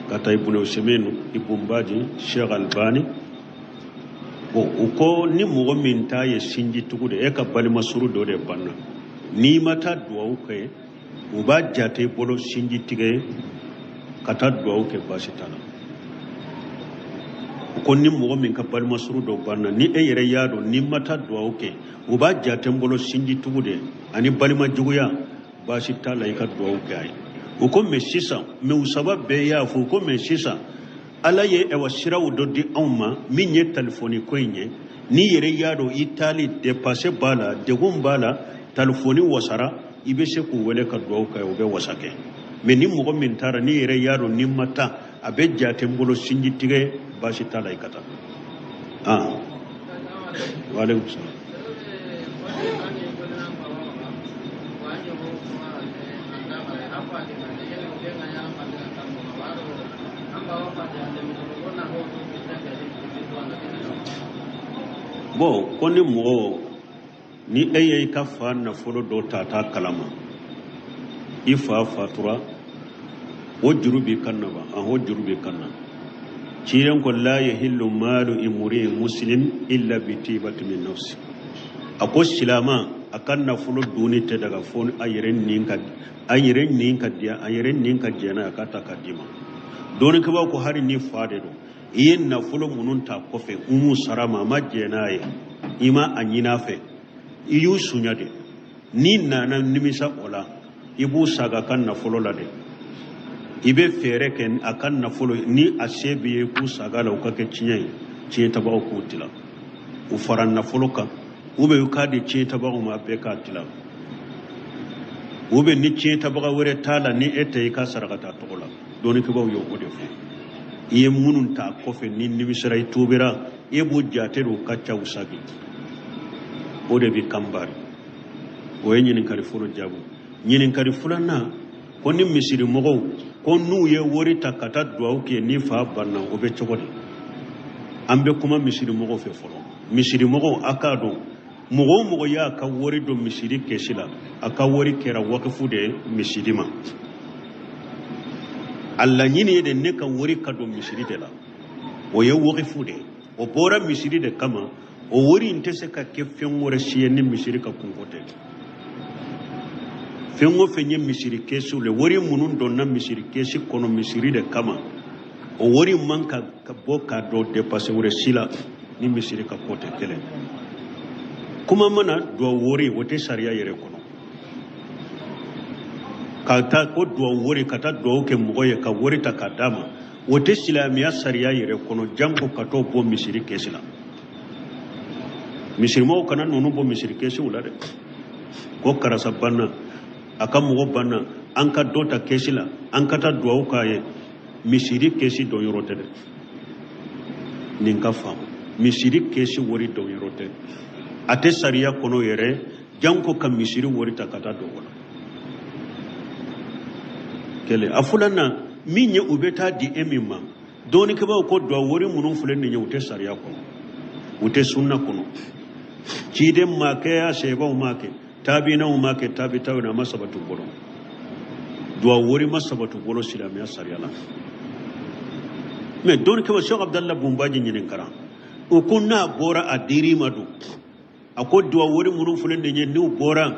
ka taa ibunu useminu ibun baji sheikh albani bon u ko ni mɔgɔ min ta ye sinjitugu de e ka balima suru dɔ de banna n'i ma taa duwawu kɛ u b'a jate i bolo sinji tigɛ ye ka taa duwawu kɛ baasi t'a la u ko ni mɔgɔ min ka balima suru dɔ banna ni e yɛrɛ y'a dɔn n'i ma taa duwawu kɛ u b'a jate n bolo sinji tugu de ani balima juguya baasi t'a la i ka duwawu kɛ a ye u ko mais sisan mais u saba bɛɛ y'a fɔ u ko mais sisan ala ye ɛwa siraw dɔ di anw ma min ye talifɔni ko in ye n'i yɛrɛ y'a dɔn i taali dépense b'a la degun b'a la talifɔni wasara i bɛ se k'u wele ka duwawu kɛ u bɛ wasa kɛ mais ni mɔgɔ min taara n'i yɛrɛ y'a dɔn n'i ma taa a bɛ jate n bolo sinji tigɛ baasi t'a la i ka taa ah waaleykum salaam bon ko ni mɔgɔ ni e ye i ka fa nafolo dɔ ta t'a kalama i fa fatura o juru b'i kan na wa o juru b'i kan na ciden ko la yahillu malu imri'in muslim illa bi tibati min nafsi a ko silama a ka nafolo dunni tɛ daga fo a yɛrɛ nin ka a yɛrɛ nin ka diya a yɛrɛ nin ka jɛn n'a ye a ka ta k'a d'i ma dɔnnikɛbaaw ko hali ni fa de don i ye nafolo minnu ta kɔfɛ u m'u sara ma a ma jɛn n'a ye i ma a ɲini a fɛ i y'u sunya de n'i nana nimisa o la i b'u saga a ka nafolo la dɛ i bɛ fɛɛrɛ kɛ a ka nafolo ni a se b'i ye k'u saga la u ka kɛ tiɲɛ ye tiɲɛtabagaw k'u tila u fara nafolo kan ou bien u k'a di tiɲɛtabagaw ma a bɛɛ k'a tila Ou bien ni tiɲɛ tabaga wɛrɛ t'a la ni e tɛ i ka saraka t'a tɔgɔ la. Dɔnnikɛbaaw ye o de fɔ. I ye minnu ta kɔfɛ ni nimisira i tubira e b'o jate de o ka ca u sagi. O de bɛ kan bari. O ye ɲininkali fɔlɔ jaabi. Ɲininkali filanan ko ni misiri mɔgɔw ko n'u ye wari ta ka taa duwawu kɛ ni fa banna o bɛ cogo di? An bɛ kuma misiri mɔgɔw fɛ fɔlɔ. Misiri mɔgɔw a k'a dɔn mɔgɔ o mɔgɔ y'a ka wari don misiri kɛsi la a ka wari kɛra wakifu de ye misiri ma. A laɲini ye de ne ka wari ka don misiri de la, o ye wakifu de ye, o bɔra misiri de kama. O wari in tɛ se ka kɛ fɛn wɛrɛ si ye ni misiri ka kunko tɛ. Fɛn o fɛn ye misiri kɛsiw le, wari minnu donna misiri kɛsi kɔnɔ misiri de kama, o wari man ka bɔ ka don dépense wɛrɛ si la ni misiri ka ko tɛ kelen. Kuma mana duwawu wari, o tɛ sariya yɛrɛ kɔnɔ. Ka taa ko duwawu wari, ka taa duwawu kɛ mɔgɔ ye ka wari ta k'a d'a ma, o tɛ silamɛya sariya yɛrɛ kɔnɔ, janko ka t'o bɔ misiri kɛsi la. Misirimɔgɔw kana ninnu bɔ misiri kɛsiw la dɛ. Ko karisa banna, a ka mɔgɔ banna, an ka dɔ ta kɛsi la, an ka taa duwawu k'a ye. Misiri kɛsi dɔn yɔrɔ tɛ dɛ. Nin ka faamu, misiri kɛsi wari dɔn yɔrɔ tɛ, a tɛ sariya kɔnɔ yɛrɛ, janko ka misiri wari ta ka taa don o la. Kelen. A filanan min ye u bɛ taa di e min ma, dɔnnikɛbaaw ko duwawu wari minnu filɛ nin ye, u tɛ sariya kɔnɔ, u tɛ sunna kɔnɔ. Ciden ma kɛ, a sahabaw ma kɛ, tabiinaw ma kɛ, tabi tabiina ma sabati u bolo. Duwawu wari ma sabati u bolo silamɛya sariya la. Mais dɔnnikɛbaaw Cheikh Abdallah Bunbaji ɲininkara, o ko n'a bɔra a dir'i ma dun? A ko duwawu wari minnu filɛ nin ye, n'u bɔra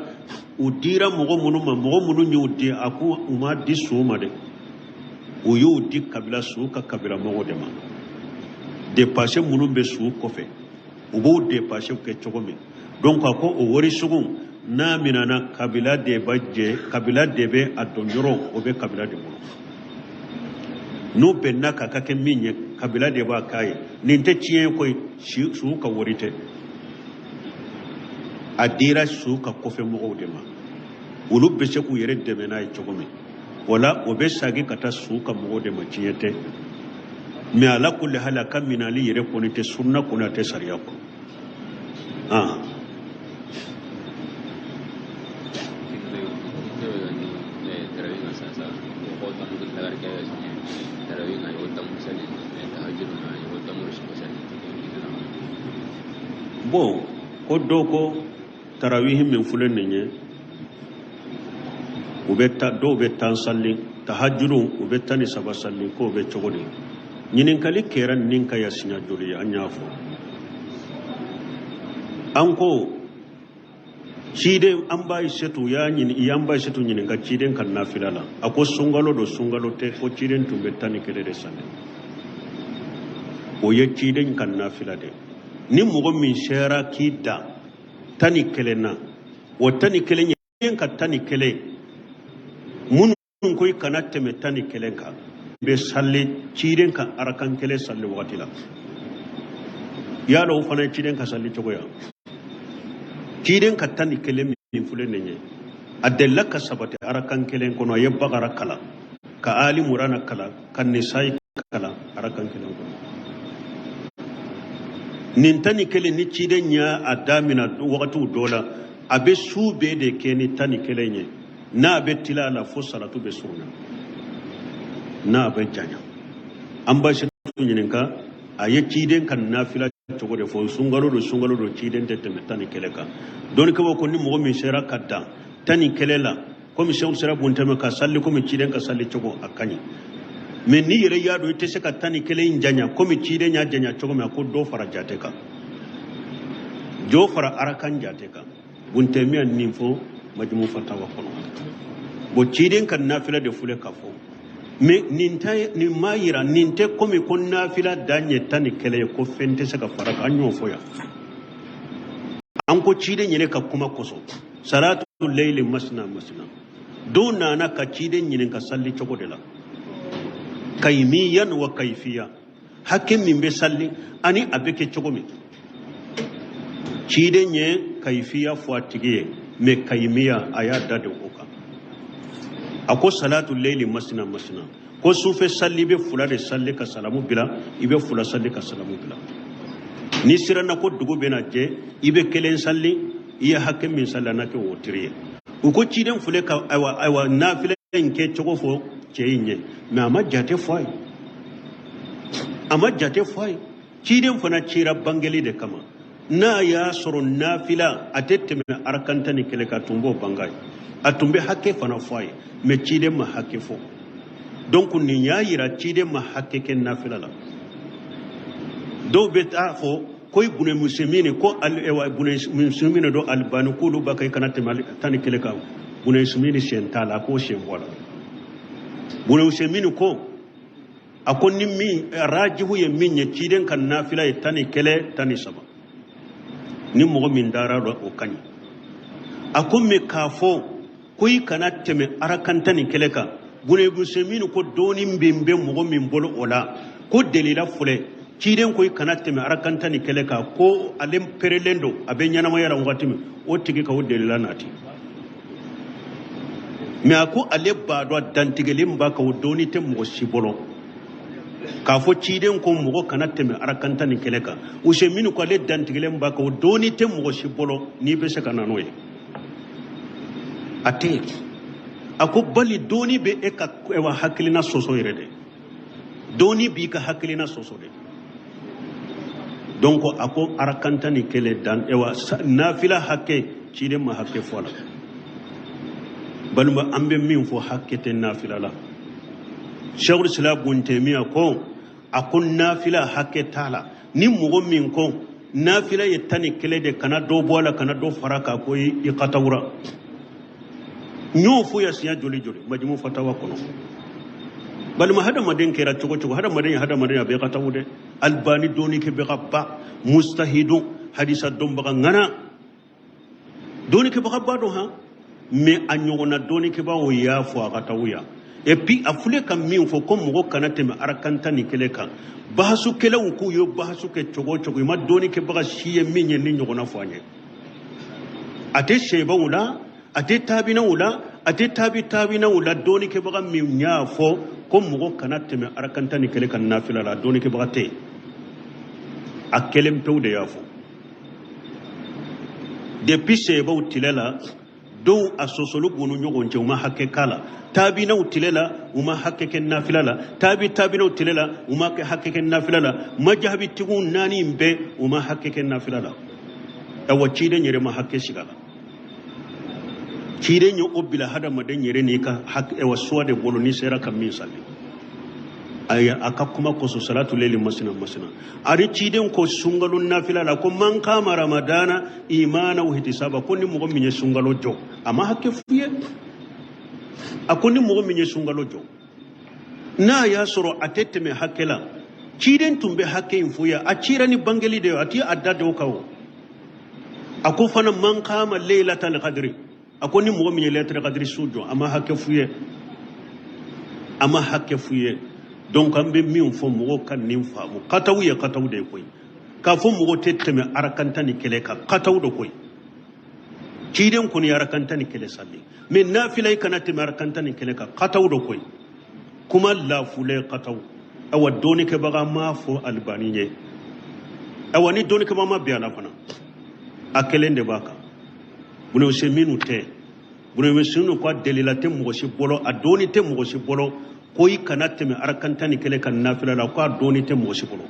u dira mɔgɔ minnu ma, mɔgɔ minnu y'u di, a ko u ma di su ma dɛ, u y'u di kabila su ka kabila mɔgɔw de ma. Dépense minnu bɛ su kɔfɛ, u b'o dépense kɛ cogo min. Donc a ko o wari sugu n'a minɛna kabila de b'a jɛ, kabila de bɛ a dɔn yɔrɔ, o bɛ kabila de bolo. N'u bɛnna k'a ka kɛ min ye, kabila de b'a k'a ye. Nin tɛ tiɲɛ ye koyi, su ka wari tɛ. A dira su ka kɔfɛ mɔgɔw de ma, olu bɛ se k'u yɛrɛ dɛmɛ n'a ye cogo min. O la o bɛ sagi ka taa su ka mɔgɔw de ma, tiɲɛ tɛ. Mais ala kulli hali a ka minali yɛrɛ kɔni tɛ sunna kɔnɔ, a tɛ sariya kɔnɔ. Bon, ko dɔw ko tarawihi min filɛ nin ye, u bɛ ta, dɔw bɛ 10 sali, tahajuru u bɛ 13 sali, k'o bɛ cogo di? Ɲininkali kɛra nin ka ya siɲɛ joli ye, an y'a fɔ. An ko ciden, an b'a setu y'a ɲini, an b'a setu ɲininka ciden ka nafila la, a ko sunkalo don, sunkalo tɛ, ko ciden tun bɛ 11 de sali. O ye ciden ka nafila de. Ni mɔgɔ min sera k'i da 11 na, o 11 ye ka 11, minnu ko i kana tɛmɛ 11 kan, bɛ sali ciden ka arakan kelen sali wagati la. Yala o fana ye ciden ka sali cogo ya? Ciden ka 11 min filɛ nin ye, a delila ka sabati arakan kelen kɔnɔ, a ye Bakara kalan, ka Ali Murana kalan, ka Nisayi kalan arakan kelen kɔnɔ. Nin 11 ni ciden y'a a damina wagatiw dɔ la, a bɛ su bɛɛ de kɛ ni 11 ye. N'a bɛ tila a la fo salatu bɛ surunya, n'a bɛ janya. An b'a ɲininka, a ye ciden ka nafila cogo de fɔ, sunkalo don, sunkalo don, ciden tɛ tɛmɛ 11 kan. Dɔnnikɛbaaw ko ni mɔgɔ min sera ka dan 11 la, komi sɛw sera buntɛmɛ ka sali komi ciden ka sali cogo, a ka ɲi. Mais n'i yɛrɛ y'a dɔn i tɛ se ka 11 in janya komi ciden y'a janya cogo min, a ko dɔ fara jate kan, dɔ fara arakan jate kan. Buntɛmiya nin fɔ Majmu Fatawa kɔnɔ. Bon, ciden ka nafila de filɛ ka fɔ, mais nin tɛ, nin m'a yira, nin tɛ komi ko nafila dan ye 11 ye, ko fɛn tɛ se ka fara kan. An y'o fɔ yan, an ko ciden yɛrɛ ka kuma kosɔn, salatu layli masna masna. Dɔw nana ka ciden ɲininka sali cogo de la, kayimiyan wa kayifiya, hakɛ min bɛ sali ani a bɛ kɛ cogo min. Ciden ye kayifiya fɔ a tigi ye, mais kayimiya a y'a da de o kan. A ko salatu leyli masina masina, ko sufɛ salli i bɛ fula de salli ka salamu bila, i bɛ fula salli ka salamu bila. N'i siranna ko dugu bɛna jɛ, i bɛ kelen salli, i ye hakɛ min salli a na kɛ wotiri ye. U ko ciden filɛ ka ayiwa nafila in kɛ cogo fɔ cɛ in ye, mais a ma jate fɔ a ye, a ma jate fɔ a ye. Ciden fana cira bangeli de kama. N'a y'a sɔrɔ nafila a tɛ tɛmɛ arakan 11 kan, a tun b'o bange a ye, a tun bɛ hakɛ fana fɔ a ye, mais ciden ma hakɛ fɔ. Donc nin y'a yira ciden ma hakɛ kɛ nafila la. Dɔw bɛ taa fɔ ko Ibunu Usemini, ko Ibunu Usemini don Alibani, k'olu b'a kɛ i kana tɛmɛ 11 kan. Ibunu Usemini sen t'a la, a k'o sen bɔ a la. Ibunu Usemini ko a ko ni min rajihu ye min ye, ciden ka nafila ye 11, 13, ni mɔgɔ min dara dɔ o ka ɲi. A ko mais k'a fɔ ko i kana tɛmɛ arakan 11 kan, Ibunu Usemini ko dɔɔni min bɛ mɔgɔ min bolo o la, ko delila filɛ, ciden ko i kana tɛmɛ arakan 11 kan, ko ale perelen don, a bɛ ɲɛnamaya la wagati min, o tigi ka o delila nati. Mais a ko ale b'a dɔn a dantigɛlen b'a kan, o dɔɔni tɛ mɔgɔ si bolo k'a fɔ ciden ko mɔgɔ kana tɛmɛ arakan 11 kan. Usemini ko ale dantigɛlen b'a kan, o dɔɔni tɛ mɔgɔ si bolo n'i bɛ se ka na n'o ye, a tɛ yen. A ko bali dɔɔni bɛ e ka hakilina sɔsɔ yɛrɛ dɛ, dɔɔni b'i ka hakilina sɔsɔ dɛ. Donc a ko arakan 11 dan nafila hakɛ ciden ma hakɛ fɔ a la. Balima, an bɛ min fɔ hakɛ tɛ nafila la. Sheikhul Islam Ibn Taymiyyah ko a ko nafila hakɛ t'a la. Ni mɔgɔ min ko nafila ye 11 de, kana dɔ bɔ a la, kana dɔ fara kan, ko i katawura. N y'o fɔ ya siɲɛ joli joli Majmu Fatawa kɔnɔ. Balima, hadamaden kɛra cogo cogo, hadamaden ye hadamaden, a bɛɛ ka tawu dɛ. Albani dɔnnikɛbaga ba, mustahidun, hadisa dɔnbaga ŋana, dɔnnikɛbaga ba don han, mais a ɲɔgɔnna dɔnnikɛbaw y'a fɔ a ka tawu ya. Et puis a filɛ ka min fɔ ko mɔgɔ kana tɛmɛ arakan 11 kan, bahasu kɛlaw k'u ye bahasu kɛ cogo o cogo, i ma dɔnnikɛbaga si ye min ye ni ɲɔgɔnna fɔ an ye. A tɛ sebaw la, a tɛ tabinaw la, a tɛ tabi tabinaw la. Dɔnnikɛbaga min y'a fɔ ko mɔgɔ kana tɛmɛ arakan 11 kan nafila la, dɔnnikɛbaga tɛ yen, a kelen pewu de y'a fɔ. Depuis sebaw tile la, dɔw a sɔsɔli b'u ni ɲɔgɔn cɛ, u ma hakɛ k'a la. Tabinaw tile la, u ma hakɛ kɛ nafila la. Tabi tabinaw tile la, u ma hakɛ kɛ nafila la. Majahabitigiw naani in bɛɛ, u ma hakɛ kɛ nafila la. Awa ciden yɛrɛ ma hakɛ sigi a la. Ciden ye o bila hadamaden yɛrɛ n'i ka suwa de bolo, n'i sera ka min sali. Aya a ka kuma kosɔn salatu leli masina masina. Ari ciden ko sunkalo nafila la ko man kama ramadana imana wa ihtisaba, ko ni mɔgɔ min ye sunkalo jɔ, a ma hakɛ f'u ye. A ko ni mɔgɔ min ye sunkalo jɔ, n'a y'a sɔrɔ a tɛ tɛmɛ hakɛ la, ciden tun bɛ hakɛ in f'u ye, a cira ni bangeli de ye, a ti a da dɔw kan o. A ko fana man kama laylatal qadri, a ko ni mɔgɔ min ye laylatal qadri su jɔ, a ma hakɛ f'u ye, a ma hakɛ f'u ye. Donc an bɛ min fɔ mɔgɔw ka nin faamu, kataw ye kataw de ye koyi. K'a fɔ mɔgɔ tɛ tɛmɛ arakan 11 kan, kataw de koyi. Ciden kɔni ye arakan 11 sali, mais nafila i kana tɛmɛ arakan 11 kan, kataw de koyi. Kuma lafulɛ kataw. Awa dɔnnikɛbaga m'a fɔ Albani ye, awa ni dɔnnikɛbaga ma bɛn a la fana, a kelen de b'a kan. Ibn Usaymin tɛ, Ibn Usaymin ko a delila tɛ mɔgɔ si bolo, a dɔnni tɛ mɔgɔ si bolo ko i kana tɛmɛ arakan 11 kan nafila la, ko a dɔnni tɛ mɔgɔ si bolo.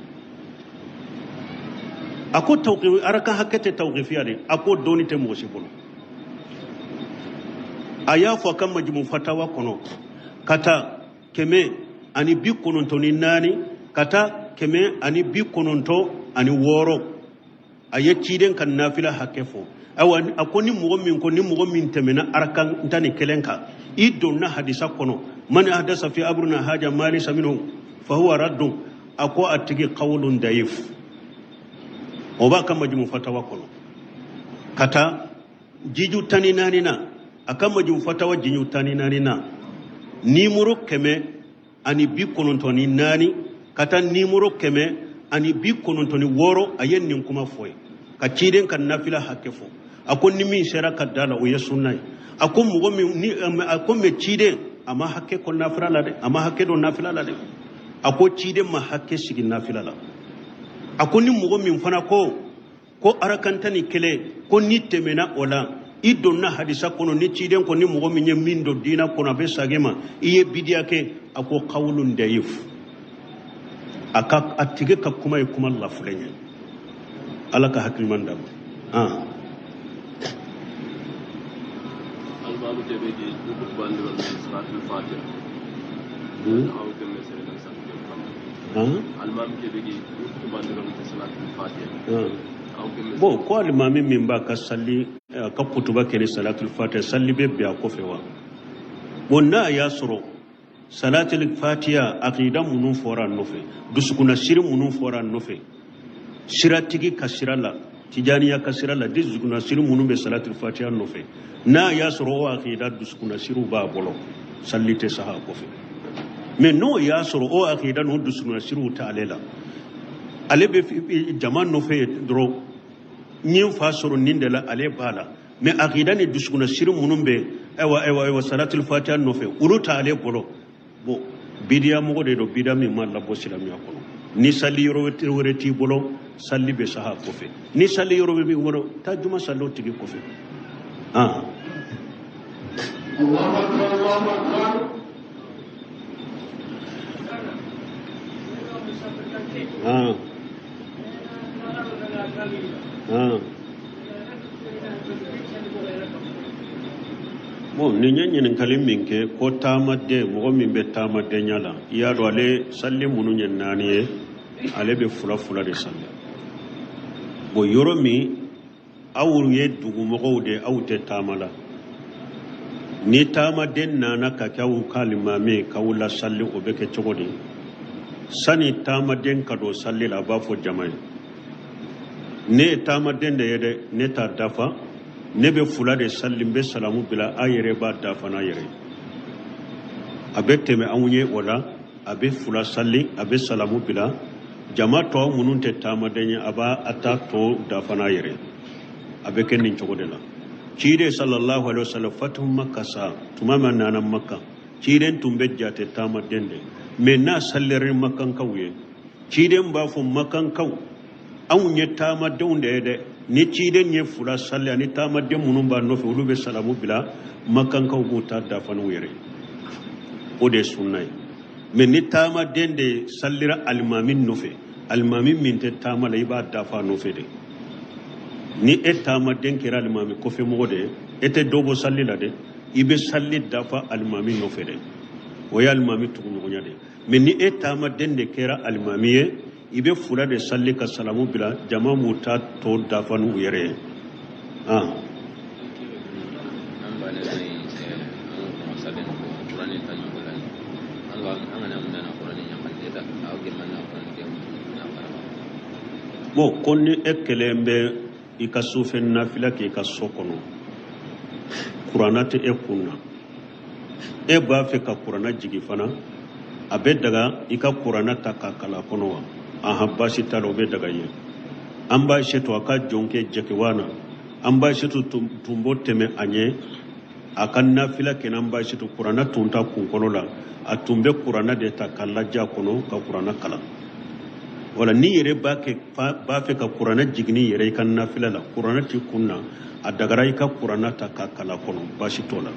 A ko tawqif arakan hakɛ tɛ tawqifiya de, a ko dɔnni tɛ mɔgɔ si bolo. A y'a fɔ a ka Majmu Fatawa kɔnɔ ka taa 194 ka taa 196, a ye ciden ka nafila hakɛ fɔ. Ayiwa a ko ni mɔgɔ min ko ni mɔgɔ min tɛmɛna arakan 11 kan, i donna hadisa kɔnɔ, man ahdasa fi amrina haja ma laysa minhu fahuwa raddun, a ko a tigi qawlun dayif. O b'a ka Majmu Fatawa kɔnɔ ka taa jiju 14 na, a ka Majmu Fatawa jiju 14 na, nimoro 194 ka taa nimoro 196, a ye nin kuma fɔ ye ka ciden ka nafila hakɛ fɔ. A ko ni min sera ka da la, o ye sunna ye. A ko mɔgɔ min ni, a ko mɛ ciden a ma hakɛ kɔn nafila la dɛ, a ma hakɛ don nafila la dɛ. A ko ciden ma hakɛ sigi nafila la. A ko ni mɔgɔ min fana ko ko arakan 11 ko ni tɛmɛna o la, i donna hadisa kɔnɔ ni ciden ko ni mɔgɔ min ye min don diina kɔnɔ a bɛ sagin ma, i ye bidiya kɛ. A ko kawulun dayif, a ka a tigi ka kuma ye kuma lafulen ye. Ala ka hakili ɲuman d'a ma. Alimami kebe di kutuba ni salatul fatiha. Aw kemme sere kan sa ke kam. Alimami kebe di kutuba ni salatul fatiha. Bon, ko alimami min b'a ka sali ka kutuba kɛ ni salatul fatiha, sali bɛ bɛn a kɔfɛ wa? Bon, n'a y'a sɔrɔ salatul fatiha akida minnu fɔra a nɔfɛ, dusukunnasiri minnu fɔra a nɔfɛ, siratigi ka sira la, tijaniya ka sira la, dusukunnasiri minnu bɛ salatul fatiha nɔfɛ, n'a y'a sɔrɔ o akida dusukunnasiriw b'a bolo, sali tɛ saha a kɔfɛ. Mais n'o y'a sɔrɔ o akida n'o dusukunnasiriw t'ale la, ale bɛ jama nɔfɛ dɔrɔn, n ye n fa sɔrɔ nin de la, ale b'a la, mais akida ni dusukunnasiri minnu bɛ ayiwa ayiwa ayiwa salatul fatiha nɔfɛ, olu t'ale bolo. Bon, bidiya mɔgɔ de don, bidiya min ma labɔ silamɛya kɔnɔ. Ni sali yɔrɔ wɛrɛ t'i bolo, sali bɛ saha kɔfɛ. Ni sali yɔrɔ bɛ b'i bolo, taa juma sali o tigi kɔfɛ. Bon, nin ye ɲininkali min kɛ ko taamaden, mɔgɔ min bɛ taamadenya la, i y'a dɔn ale sali minnu ye 4 ye, ale bɛ fila fila de sali. Bon, yɔrɔ min aw ye dugumɔgɔw de, aw tɛ taama la, ni taamaden nana ka kɛ aw ka alimami k'aw lasali, o bɛ kɛ cogo di? Sani taamaden ka don sali la, a b'a fɔ jama ye, ne ye taamaden de ye dɛ, ne t'a dafa, ne bɛ fila de sali, n bɛ salamu bila, a yɛrɛ b'a dafa n'a yɛrɛ ye. A bɛ tɛmɛ anw ye o la, a bɛ fila sali, a bɛ salamu bila, jama tɔ minnu tɛ taamaden ye, a b'a a ta tɔ dafa n'a yɛrɛ ye. A bɛ kɛ nin cogo de la. Ciden sallallahu alaihi wasallam fatu Makka sa, tuma min nana Makka, ciden tun bɛ jate taamaden de, mais n'a salira Makkankaw ye, ciden b'a fɔ Makkankaw, anw ye taamadenw de ye dɛ. Ni ciden ye fila sali, ani taamaden minnu b'a nɔfɛ, olu bɛ salamu bila, Makkankaw b'u ta dafa n'u yɛrɛ ye. O de ye sunna ye. Mais ni taamaden de salira alimami nɔfɛ, alimami min tɛ taama la, i b'a dafa a nɔfɛ de. Ni e taamaden kɛra alimami kɔfɛ mɔgɔ de ye, e tɛ dɔ bɔ sali la dɛ, i bɛ sali dafa alimami nɔfɛ dɛ. O ye alimami tuguɲɔgɔnya de ye. Mais ni e taamaden de kɛra alimami ye, i bɛ fila de sali ka salamu bila, jama b'u ta tɔ dafa n'u yɛrɛ ye. Bon, ko ni e kelen bɛ i ka sufɛ nafila k'i ka so kɔnɔ, kuranna tɛ e kun na, e b'a fɛ ka kuranna jigin fana, a bɛ daga i ka kuranna ta k'a kalan kɔnɔ wa? Ahan, baasi t'a la, o bɛ daga ye. An b'a seto a ka jɔn kɛ jɛkewa na, an b'a seto tun b'o tɛmɛ a ɲɛ, a ka nafila kɛ n'an b'a seto kuranna tun ta kunkolo la, a tun bɛ kuranna de ta k'a lajɛ a kɔnɔ ka kuranna kalan. Wala n'i yɛrɛ b'a fɛ ka kuranna jigin i yɛrɛ i ka nafila la, kuranna t'i kun na, a dagara i ka kuranna ta k'a kalan kɔnɔ, baasi t'o la.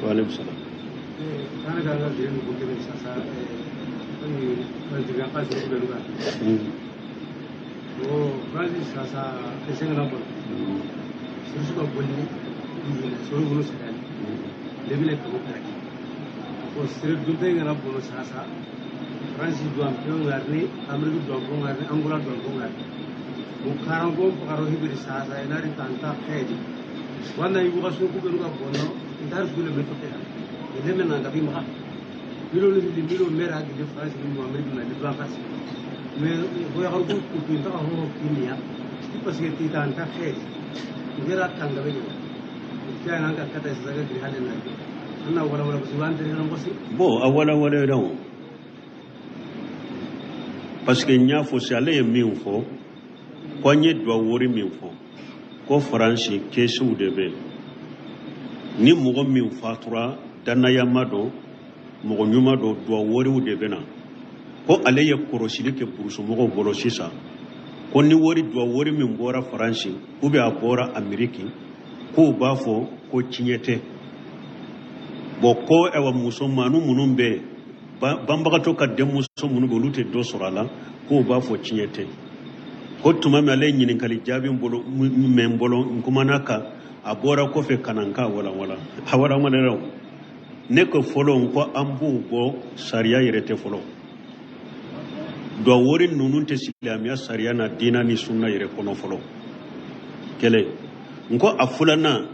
Wa aleykum salam. Bon, a wala wala yɛrɛ o, parce que n y'a fɔ sisan, ale ye min fɔ, ko an ye duwawu wari min fɔ, ko Faransi kɛsiw de bɛ yen, Ni mɔgɔ min fatura, dannayama don, mɔgɔ ɲuman don, duwa wariw de bɛ na. Ko ale ye kɔrɔsili kɛ burusumɔgɔw bolo sisan, ko ni wari duwa wari min bɔra Faransi ou bien a bɔra Ameriki, k'u b'a fɔ ko tiɲɛ tɛ. Bon, ko ɛwa musomannu minnu bɛ yen, banbagatɔ ka denmuso minnu bɛ, olu tɛ dɔ sɔrɔ a la, k'u b'a fɔ tiɲɛ tɛ. Ko tuma min ale ye ɲininkali jaabi bolo mɛn n bolo, n kumana kan, a bɔra kɔfɛ ka na n k'a walanwalan. A walanwalan o, ne ko fɔlɔ, n ko an b'o bɔ sariya yɛrɛ tɛ fɔlɔ. Duwa wari ninnu tɛ silamɛya sariya na, diina ni sunna yɛrɛ kɔnɔ fɔlɔ. Kelen, n ko a filanan,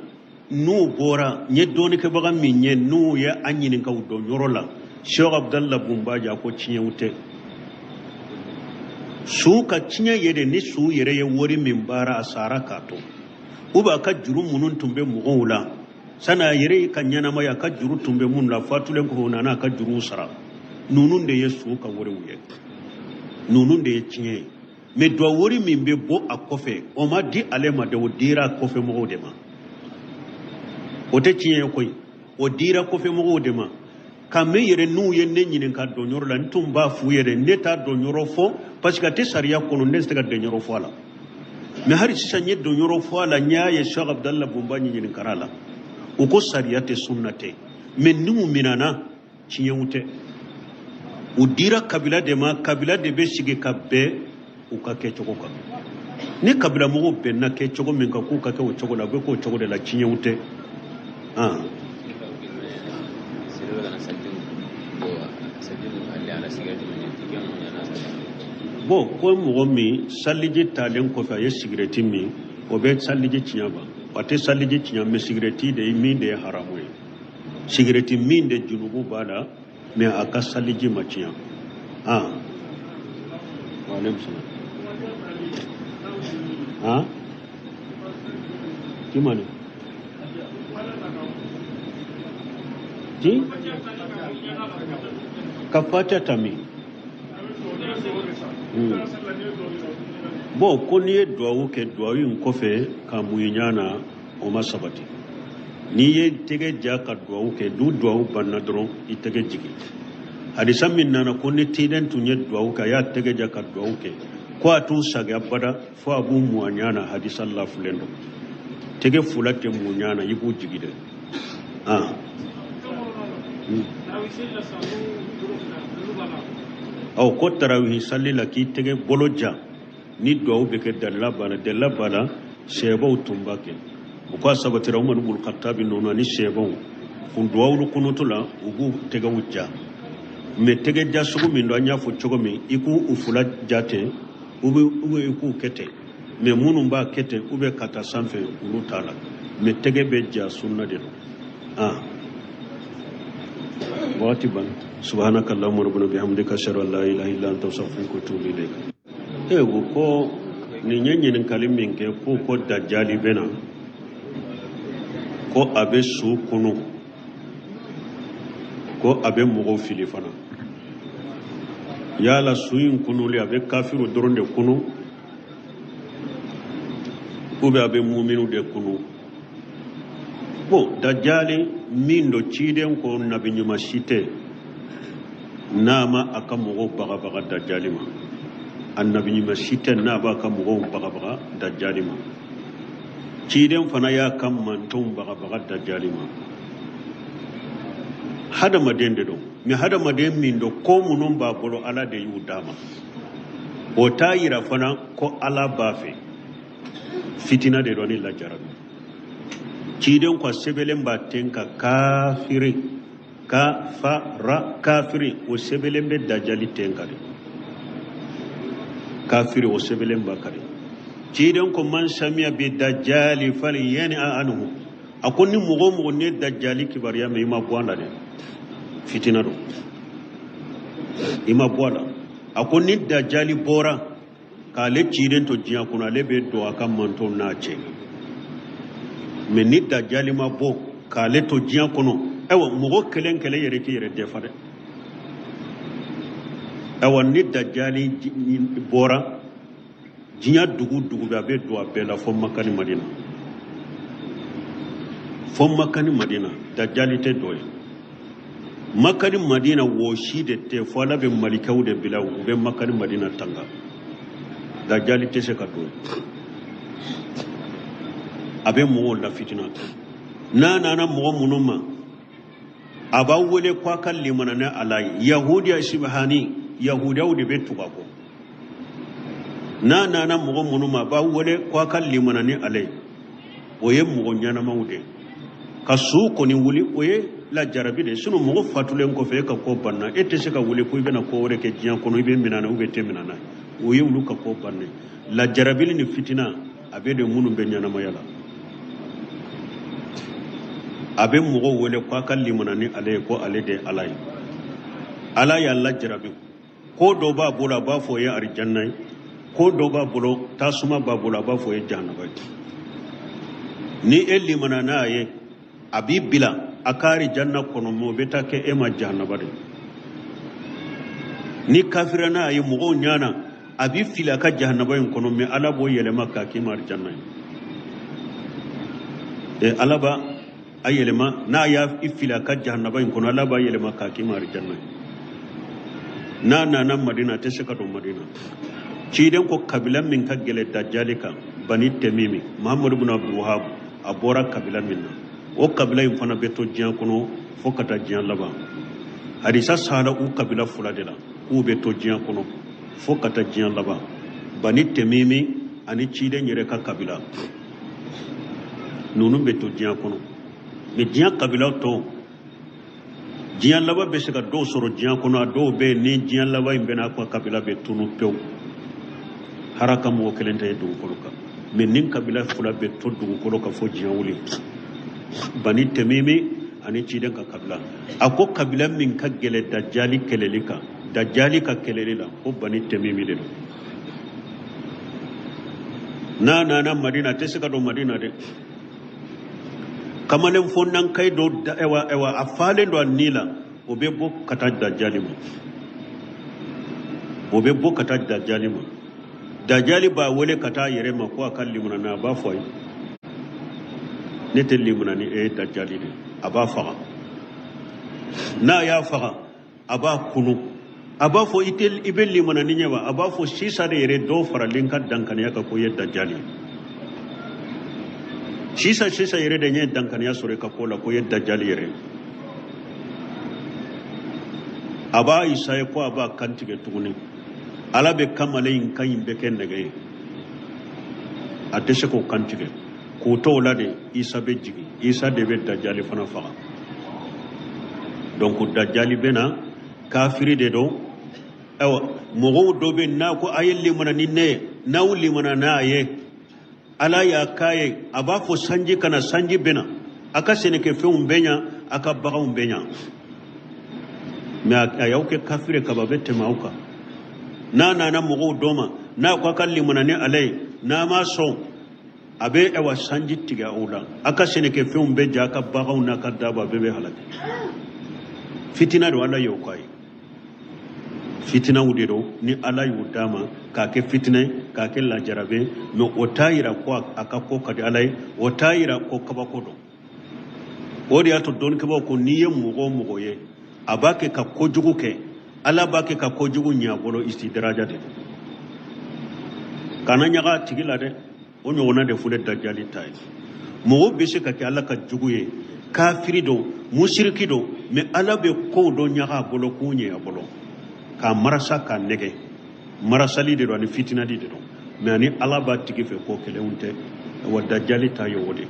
n'u bɔra, n ye dɔɔnikɛbaga min ye, n'u ye an ɲininka u dɔn yɔrɔ la, Sheikh Abdallah Bumbaji, a ko tiɲɛw tɛ. Su ka tiɲɛ ye de, ni su yɛrɛ ye wari min baara, a sara k'a to, ou bien a ka juru minnu tun bɛ mɔgɔw la sani a yɛrɛ ka ɲɛnamaya, a ka juru tun bɛ minnu la, fatulen kɔfɛ u nana a ka juruw sara. Ninnu de ye su ka wariw ye, ninnu de ye tiɲɛ ye. Mais duwa wari min bɛ bɔ a kɔfɛ, o ma di ale ma dɛ, o dira kɔfɛ mɔgɔw de ma. O tɛ tiɲɛ ye koyi, o dira kɔfɛ mɔgɔw de ma. Ka min yɛrɛ n'u ye ne ɲininka dɔnyɔrɔ la, n tun b'a f'u ye dɛ, ne t'a dɔnyɔrɔ fɔ parce que a tɛ sariya kɔnɔ, ne tɛ se ka dɔnyɔrɔ fɔ a la. Mais hali sisan n ye dɔnyɔrɔ fɔ a la, n y'a ye Sheikh Abdallah Bumba ɲininkara a la, u ko sariya tɛ, sunna tɛ. Mais n'u minana, tiɲɛw tɛ, u dira kabila de ma. Kabila de bɛ sigi ka bɛn u ka kɛcogo kan. Ni kabila mɔgɔw bɛnna kɛcogo min kan k'u ka kɛ o cogo la, a bɛ k'o cogo de la, tiɲɛw tɛ. Bon, ko mɔgɔ min saliji talen kɔfɛ a ye sigirɛti min, o bɛ saliji tiɲɛ ba? A tɛ saliji tiɲɛ, mais sigirɛti de ye min de ye haramu ye. Sigirɛti min de junubu b'a la, mais a ka saliji ma tiɲɛ. Wa aleykum salam. Jumɛn ti ka fatiha ta min? Bon, ko n'i ye duwawu kɛ, duwawu in kɔfɛ ka mun i ɲɛ na, o ma sabati. N'i ye tɛgɛ ja ka duwawu kɛ, du duwawu banna dɔrɔn, i tɛgɛ jigin. Hadisa min nana ko ni ciden tun ye duwawu kɛ, a y'a tɛgɛ ja ka duwawu kɛ, ko a t'u sagi abada fo a b'u mun a ɲɛ na, hadisa lafulen don. Tɛgɛ fila tɛ mun ɲɛ na, i b'u jigi dɛ. Aw ko tarawihi sali la, k'i tɛgɛ bolo ja ni duwawu bɛ kɛ, dalila b'a la, dalila b'a la. Sahabaw tun b'a kɛ, u k'a sabatira Umaru bun Khattabi ninnu ani sahabaw kun duwawulu kunutu la, u b'u tɛgɛw ja. Mais tɛgɛ ja sugu min don, an y'a fɔ cogo min, i k'u u fila ja ten, u bɛ i k'u kɛ ten. Mais minnu b'a kɛ ten, u bɛ ka taa sanfɛ, olu t'a la. Mais tɛgɛ bɛ ja, sunna de don. Waati ban. Subhanaka allahumma rabbana bihamdika, ashhadu an la ilaha illa anta, astaghfiruka wa atubu ilayk. E ko nin ye ɲininkali min kɛ, ko dajali bɛ na, ko a bɛ su kunu, ko a bɛ mɔgɔw fili fana. Yala su in kunuli, a bɛ kafiru dɔrɔn de kunu ou bien a bɛ muminu de kunu? Bon, dajali min don, ciden ko nabi ɲuman si tɛ n'a ma a ka mɔgɔw bagabaga dajali ma. A nabi ɲuman si tɛ n'a b'a ka mɔgɔw bagabaga dajali ma. Ciden fana y'a ka mantonw bagabaga dajali ma. Hadamaden de don, mais hadamaden min don, ko minnu b'a bolo, Ala de y'u d'a ma. O t'a yira fana ko Ala b'a fɛ. Fitina de don ni lajarabi. Ciden ko a sɛbɛnlen b'a ten kan kafiri, kafara, kafiri, o sɛbɛnlen bɛ dajali ten kan de. Kafiri, o sɛbɛnlen b'a kan de. Ciden ko man samiya bi dajali fali yani a anhu, a ko ni mɔgɔ o mɔgɔ ne dajali kibaruya mɛn, i ma bɔ a la dɛ, fitina don, i ma bɔ a la. A ko ni dajali bɔra k'ale ciden to diɲɛ kɔnɔ, ale bɛ don a ka mantonw n'a cɛ. Mais ni dajali ma bɔ k'ale to diɲɛ kɔnɔ, ayiwa, mɔgɔ kelen kelen yɛrɛ k'i yɛrɛ dɛfa dɛ. Ayiwa, ni dajali bɔra diɲɛ dugu dugu bɛ, a bɛ don a bɛɛ la fo Maka ni Madina. Fo Maka ni Madina, dajali tɛ don yen. Maka ni Madina wo si de tɛ, fo Ala bɛ malikɛw de bila, u bɛ Maka ni Madina tanga. Dajali tɛ se ka don yen. A bɛ mɔgɔw lafitina. N'a nana mɔgɔ minnu ma, a b'aw wele ko a ka limana ni Ala ye. Yahudiya Isibahani, yahudiyaw de bɛ tugu a kɔ. N'a nana mɔgɔ minnu ma, a b'aw wele ko a ka limana ni ale ye. O ye mɔgɔ ɲɛnamaw de ye. Ka su kɔni wuli, o ye lajarabi de ye. Sinɔn mɔgɔ fatulen kɔfɛ, e ka ko banna, e tɛ se ka wuli ko i bɛna ko wɛrɛ kɛ diɲɛ kɔnɔ, i bɛ minɛ na ou bien i tɛ minɛ na. O ye olu ka ko bannen. Lajarabili ni fitina, a bɛ de minnu bɛ ɲɛnamaya la. A bɛ mɔgɔw wele ko a ka limana ni ale ye, ko ale de ye Ala ye. Ala y'a lajarabi. Ko dɔ b'a bolo, a b'a fɔ o ye arijanna ye. Ko dɔ b'a bolo, tasuma b'a bolo, a b'a fɔ o ye jahanaba ye. Ni e limana n'a ye, a b'i bila a ka arijanna kɔnɔ, mɛ o bɛ taa kɛ e ma jahanaba de ye. Ni kafira n'a ye mɔgɔw ɲana, a b'i fili a ka jahanaba in kɔnɔ, mɛ Ala b'o yɛlɛma k'a k'i ma arijanna ye. E Ala b'a a yɛlɛma, n'a y'a fili a ka jahanaba in kɔnɔ, Ala b'a yɛlɛma k'a k'i ma arijanna ye. N'a nana Madina, a tɛ se ka don Madina. Ciden ko kabila min ka gɛlɛn dajali kan, Bani Tɛmimi, Muhamadu bin Abdul Wahab, a bɔra kabila min na, o kabila in fana bɛ to diɲɛ kɔnɔ fo ka taa diɲɛ laban. Hadisa sahara u kabila fila de la k'u bɛ to diɲɛ kɔnɔ fo ka taa diɲɛ laban, Bani Tɛmimi ani ciden yɛrɛ ka kabila. Ninnu bɛ to diɲɛ kɔnɔ, mɛ diɲɛ kabila tɔw, diɲɛ laban bɛ se ka dɔw sɔrɔ diɲɛ kɔnɔ. A dɔw bɛ yen, ni diɲɛ laban in bɛna, ka kabila bɛ tunu pewu, haraka mɔgɔ kelen tɛ ye dugukolo kan. Mɛ nin kabila fila bɛ to dugukolo kan fo diɲɛ wuli, Bani Tɛmimi ani ciden ka kabila. A ko kabila min ka gɛlɛn dajali kɛlɛli kan, dajali ka kɛlɛli la, ko Bani Tɛmimi de don. N'a nana Madina, a tɛ se ka don Madina dɛ. Kamalen fɔnankayi dɔ da, ɛwa, ɛwa, a falen don a ni la, o bɛ bɔ ka taa dajali ma. O bɛ bɔ ka taa dajali ma. Dajali b'a wele ka taa a yɛrɛ ma ko a ka limana n'a, a b'a fɔ a ye, ne tɛ limana ni e ye dajali de. A b'a faga. N'a y'a faga, a b'a kunu, a b'a fɔ i tɛ, i bɛ limana ni ɲɛ wa? A b'a fɔ sisan de yɛrɛ dɔw faralen ka dankaniya kan ko i ye dajali ye. Sisan sisan yɛrɛ de n ye dankaniya sɔrɔ i ka ko la ko i ye dajali yɛrɛ ye. A b'a isaye ko a b'a kan tigɛ tuguni. Ala bɛ kamalen in kan in bɛɛ kɛ nɛgɛ ye, a tɛ se k'o kan tigɛ. K'o to o la de, Isa bɛ jigin. Isa de bɛ dajali fana faga. Donc dajali bɛ na, kafiri de don. Ayiwa, mɔgɔw dɔ bɛ n'a ko a ye limana ni ne ye, n'aw limana n'a ye, Ala y'a k'a ye, a b'a fɔ sanji ka na, sanji bɛ na, a ka sɛnɛkɛfɛnw bɛ ɲa, a ka baganw bɛ ɲa. Mɛ a y'aw kɛ kafiri kaba bɛ tɛmɛ aw kan. N'a nana mɔgɔw dɔ ma, n'a ko a ka limana ni Ala ye, n'a ma sɔn, a bɛ ɛwa sanji tigɛ aw la, a ka sɛnɛkɛfɛnw bɛ ja, a ka baganw n'a ka daba bɛɛ bɛ halaki. Fitina don, Ala y'o k'a ye. Fitinaw de don ni Ala y'o d'a ma k'a kɛ fitinɛ ye, k'a kɛ lajarabi ye. Mɛ o t'a yira ko a ka ko ka di Ala ye, o t'a yira ko kabako don. O de y'a to dɔnnikɛbaaw ko n'i ye mɔgɔ o mɔgɔ ye a b'a kɛ ka kojugu kɛ, Ala b'a kɛ ka kojugu ɲɛ a bolo, istidaraja de don. Kana ɲaga a tigi la dɛ. O ɲɔgɔnna de filɛ dajali ta ye. Mɔgɔ bɛ se ka kɛ Ala ka jugu ye, kafiri don, musiriki don, mɛ Ala bɛ kow dɔ ɲaga a bolo k'u ɲɛ a bolo, k'a marasa, k'a nɛgɛ. Marasali de don ani fitinali de don, mɛ ani Ala b'a tigi fɛ ko kelenw tɛ. Wa dajali ta ye o de.